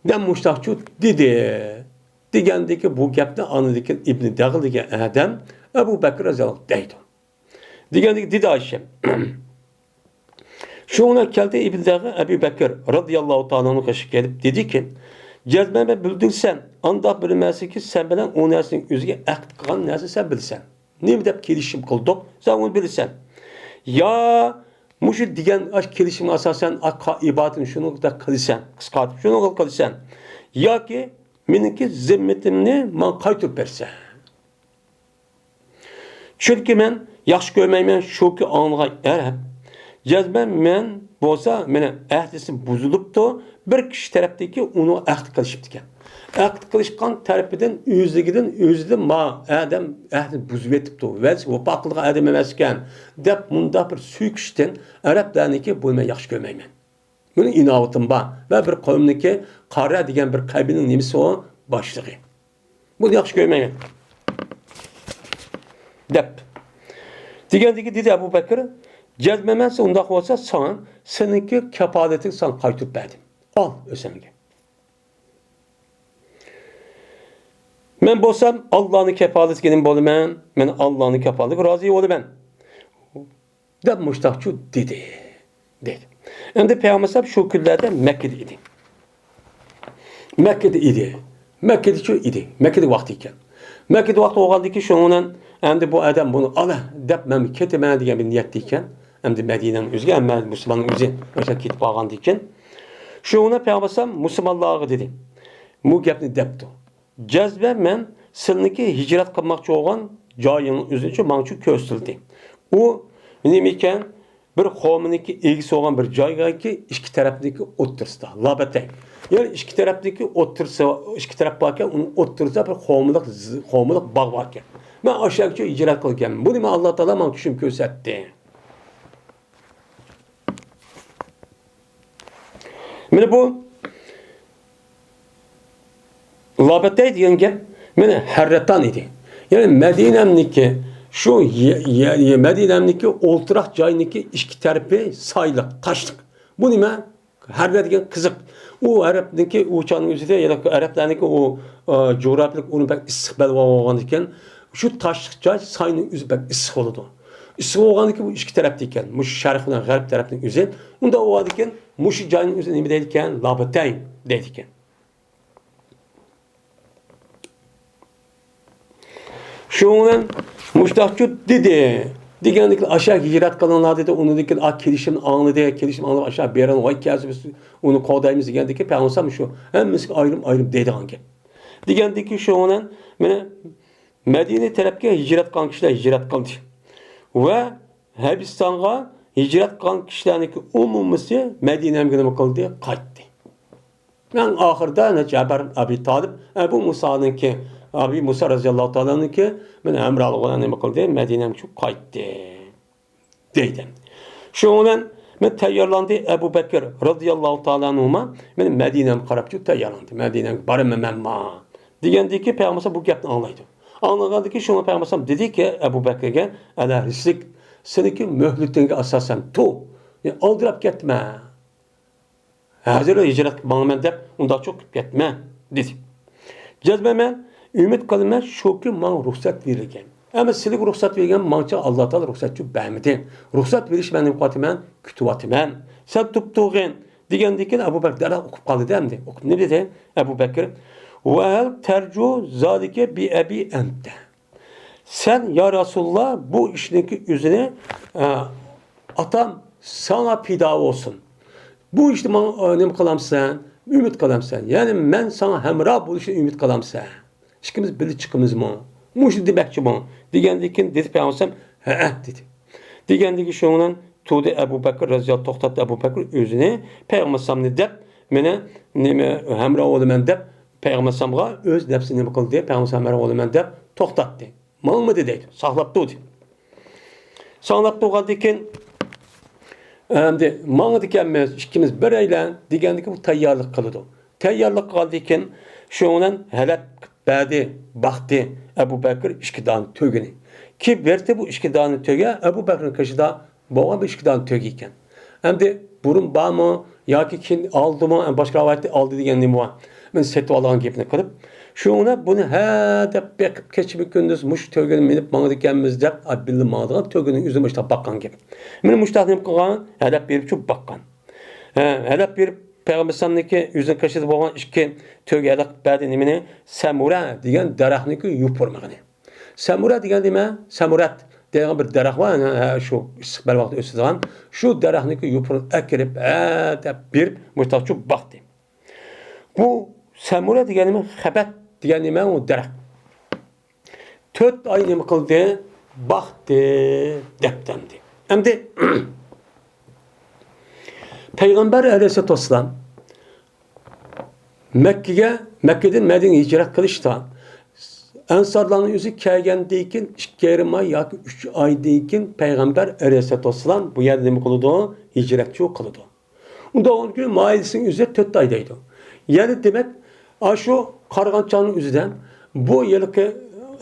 Dem mushtaqchu dedi. Degandiki bu gapni anadiki İbn Dağıl degan adam Ebu Bakr radhiyallohu anh deydi. Degandiki dedi Ayşe. Şuna keldi İbn Dağıl Ebu Bakr radıyallahu ta'ala'nın qaşı gelip dedi ki, Cezmeme bildirsen, andaq bilməsi ki, sen bilen o nərsinin özüge əqd qılğan nərsə sen bilsən. Nima deb kelishim qildik, sen onu bilirsən. Ya muşu degan kelishimga asosan ibodatini shuni da qilsan, qisqartib shuni qilsan. Yoki meniki zimmetimni man qaytarib bersan. Chunki men yaxshi ko'rmayman shuki anglagan arab. Cezmen men bo'lsa, meni ahdisi buzilibdi, bir kishi tarafdagi uni ahd qilishibdi ekan. Ahd qilishgan tarafidan o'zligidan o'zidan ma adam ahdi buzib yetibdi. Va vafo qilgan adam emas ekan deb bunda bir suyukishdan arablarniki bu men yaxshi ko'rmayman. Buni inovatim bor va bir qavmniki qora degan bir qabilaning nimasi o boshlig'i. Buni yaxshi ko'rmayman. Deb. Degandiki dedi Ebu Bakr, cezmemezse undaq olsa sana seninki kefaletin sana qaytib berdim. Al ösengi. Men bolsam Allah'ın kefaletini bo'laman, men Allah'ın kefaleti razı olaman. Deb muştaqçı dedi. Dedi. Endi Peygamber şu günlerde Mekke'de idi. Mekke'de idi. Mekke'de şu idi. Mekke'de vaqti ekan. Mekke'de vaqti olgandaki şunun endi bu adam bunu ala deb men ketaman degan bir niyatda ekan. Endi Medine'nin o'ziga, hamma musulmonning o'zi o'sha ketib qolgan ekan. Şuna Peygamber musulmonlarga dedi. Bu gapni debdi. Cezbe men sizlarniki hicret qilmoqchi bo'lgan joyingni o'zicha mana shu ko'rsatildi. U nima ekan? Bir qavmniki egisi bo'lgan bir joygaki ikki tarafniki o'ttirsida, labatay. Ya'ni ikki tarafniki o'ttirsa, ikki taraf bor ekan, uni o'ttirsa bir qavmlik bog' bor ekan. Men o'sha yerga hicret qilganman. Buni men Alloh taolo menga tushim ko'rsatdi. Mana bu Labatay degan gap mana Harratan idi. Ya'ni Madinamniki shu Madinamniki o'ltiroq joyniki ikki tarafi sayliq, tashliq. Bu nima? Harra degan qiziq. U arabniki u chonning o'zida yana arablarniki u coğrafik uni bak issiq balva bo'lgan ekan. Shu tashliq joy sayning o'zi bak issiq bo'ladi. Issiq bo'lganiki bu ikki tarafda ekan. Mush sharq bilan g'arb tarafning o'zi. Unda u ekan, mush joyning o'zi nima deydi ekan? Labatay deydi ekan. Şunun muştaqçı dedi. Degandiki aşağı hicret qilinglar dedi. Uni a kelishimni anladı, kelishim anlab aşağı berin voy kelsa biz uni qo'daymiz degandiki payg'ambar shu hammasiga ayrim-ayrim deydigan gap. Degandiki shunun mana Medine tarafga hicret qilgan kishilar hicret qildi. Va Habistonga hicret qilgan kishilarniki umumisi Madinaga nima qildi? Qaytdi. Men oxirida Jabr Abi Talib Abu Musa'nınki Abi Musa radıyallahu ta'ala'nınki men hamrohlig'i nima qildi? Madinaga qaytdi. Deydi. Shundan men tayyorlandi Ebu Bekir radıyallahu ta'ala'numa men Madinam qarab tayyorlandi. Madinaga boraman men ma. Degandiki payg'ambar bu gapni anglaydi. Anlagandiki shuni payg'ambar dediki Ebu Bekirga ala rislik seniki muhlitingga asosan tu yani oldirab ketma. Hazır hicret manaman deb unda çok ketma dedi. Cezme men ümit qilaman shuki man ruxsat berilgan. Ama sizlarga ruxsat bergan mancha Alloh taolo ruxsat bermadi. Ruxsat berish men nima qilyapman? Kutyapman. Sen turib turg'in degandan keyin Abu Bakr darhol o'qib qoldi endi. O'qib nima dedi? Abu Bakr: "Va hal tercu zalike bi ebi ente." Sen ya Resulullah bu işniki üzüne atam sana pida olsun. Bu işni nima qilamsan? Ümid qilamsan. Yani men sana hamroh bo'lishni umid qilamsan. İkimiz birga chiqamizmi? Muşni demakchiman degandan keyin dedi Payg'ambar ha dedi. Degandan keyin shundan turdi Abu Bakr raziyallohu to'xtatdi Abu Bakr o'zini Payg'ambar deb meni nima hamroh bo'laman deb Payg'ambar o'z nafsini nima qildi? Payg'ambar hamroh bo'laman deb to'xtatdi. Mangmidi deydi. Saqlab turdi. Saqlab turgandan keyin endi mangdi ekanmiz, ikkimiz bir aylan degandan keyin tayyorlik qiladi. Tayyorlik qilgandan keyin shundan halab berdi, baqdi Abu Bakr ikki dona tugini. Ki berdi bu ikki dona tuga Abu Bakrning qoshida bo'lgan bu ikki dona tug ekan. Endi burun bormi yoki keyin oldimi, boshqa rivoyatda oldi degan nima bor. Men setib olgan gapni qilib, shuna buni ha deb beqib kecha kunduz mush tugini minib mangdi ekanmiz deb billa mangdigan tugini o'zi mushtaq boqqan gap. Meni mushtaq nima qilgan? Halab berib shu boqqan. Halab berib Peygamber Aleyhisselam'niki o'zini qoshida bo'lgan ikki tuga halab berdi nimani? Samura degan daraxtniki yupurmag'ini. Samura degan nima? Samurat degan bir daraxt bor, shu issiq vaqtda o'sadigan. Shu daraxtniki yupurib akirib, deb berib mushtaq shu boqdi. Bu Samura degan nima? Xabat degan nima u daraxt. 4 oy nima qildi? Boqdi debdi. Endi Peygamber Aleyhisselatü Vesselam Mekke'den Medine'ye hicret qilishda Ensarlarning o'zi kelgandan keyin 2,5 oy yoki 3 oydan keyin Payg'ambar Aleyhisselatü Vesselam bu yerda nima qiladi? Hicratchi qiladi. Unda on kun mailisining o'zi 4 oy deydi. Ya'ni demak, shu qarg'anchaning o'zidan bu yilgi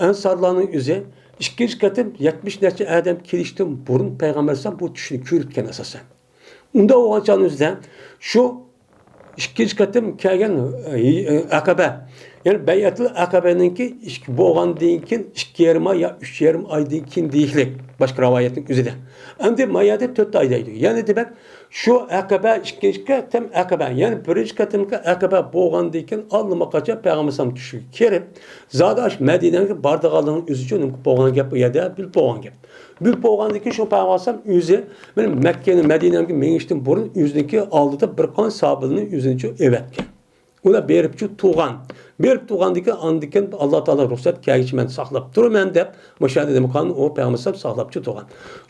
Ensarlarning o'zi ikkinchi qatim 70 necha odam kelishdan burun Payg'ambar Aleyhisselam bu tushni ko'ribgan asosan. Unda bo'lgan o'zidan shu ikkinchi qatim kelgan Aqaba, ya'ni Bay'atul Aqabaningki ikki bo'lgandan keyin 2,5 oy yo 3,5 oydan keyin deylik boshqa rivoyatning o'zida. Endi mayada 4 oy deydi. Ya'ni demak, shu Aqaba ikkinchi qatim Aqaba, ya'ni birinchi qatimki Aqaba bo'lgandan keyin allaqachon Payg'ambar alayhisalom tushiga kirib, zoda Madinaga bordiganligini o'zi uchun nima bo'lgan gap u yerda bilib bo'lgan gap. Bilib bo'lgandan keyin shu Payg'ambar alayhisalom o'zi mana Makkani Madinaga mingishdan burun o'ziniki oldida bir qancha sahobalarni o'zini evatgan. Ular berib tug'an. Berib tug'andiki andikin Alloh taolo ruxsat kelgicha men saqlab turaman deb o'shanda nima qilgan? U payg'ambar saqlab turgan.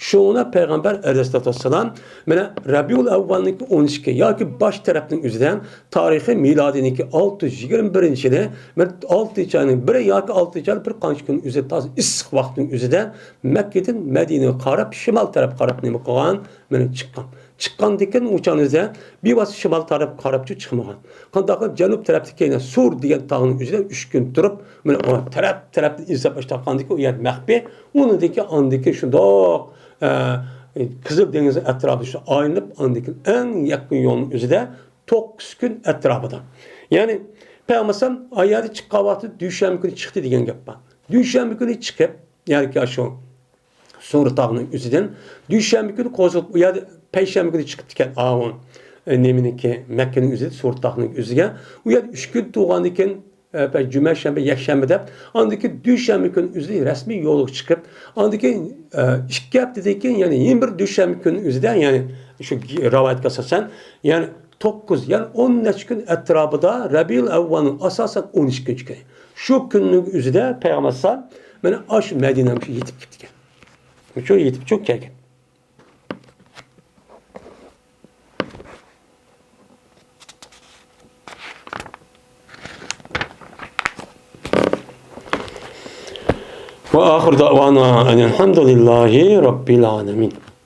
Shuni payg'ambar alayhissalatu vassalam mana Rabiul Avvalniki 12 yoki bosh tarafning o'zidan tarixi milodiniki 621-yili mana 6-oyning 1 yoki 6-oy bir qancha kun o'zi toza issiq vaqtning o'zida Makkadan Madinaga qarab shimol taraf qarab nima qilgan? Mana chiqqan. Chiqqandan keyin o'chanizda bevosita shimol taraf qarab chiqmagan. Qanday qilib janub tarafda keyin Sur degan tog'ning o'zida 3 kun turib, mana o taraf tarafni izlab topgandan keyin u yer maxfiy, unidagi andiki shundoq Qizil dengiz atrofida shu aylanib, andiki eng yaqin yo'lning o'zida 9 kun atrofida. Ya'ni Payg'ambar oyada chiqqan vaqti dushanba kuni chiqdi degan gap bor. Dushanba kuni chiqib, ya'ni shu Sur tog'ning o'zidan dushanba kuni qo'zg'alib, u yerda payshanba kuni chiqib ekan avon neminiki Makkaning o'zida Sur tog'ning o'ziga. U yerda 3 kun tug'andan keyin cuma, shanba, yakshanba deb, andiki dushanba kuni o'zida rasmiy yo'lga chiqib, andiki 2 haftadan keyin, ya'ni yana bir dushanba kuni o'zida, ya'ni shu rivoyatga asosan, ya'ni 9, ya'ni 10 necha kun atrofida Rabiul Avvalning asosan 12 kuni. Shu kunning o'zida Payg'ambar alayhisalom mana shu Madinaga yetib ketgan. Shu yetib shu kelgan. Ve ahir davana enelhamdülillahi rabbil alemin.